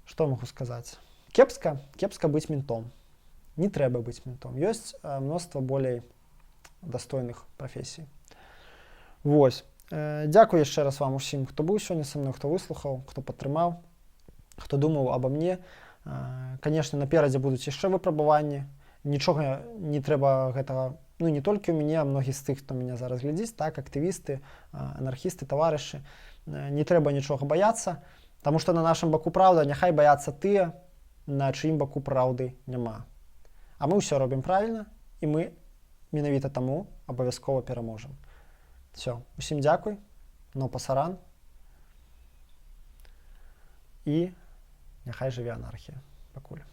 што магу сказаць? Кепска, кепска быць ментом. Не трэба быць ментом. Ёсць мноства болей дастойных прафесій. Вось. Дзякую яшчэ раз вам усім, хто быў сёння са мной, хто выслухаў, хто падтрымаў, хто думаў аба мне. Канешне, наперадзе будуць яшчэ выпрабаванні. Нічога не трэба гэтага, ну, не толькі ў мяне, а многі з тых, хто мяне зараз глядзіць, так, актывісты, анархісты, таварышы, не трэба нічога баяцца, таму што на нашым баку праўда, няхай баяцца тыя, на чыім баку праўды няма. А мы ўсё робім правільна, і мы менавіта таму абавязкова пераможам. Все, усім дзякуй, но пасаран, і няхай жыве анархія пакуль.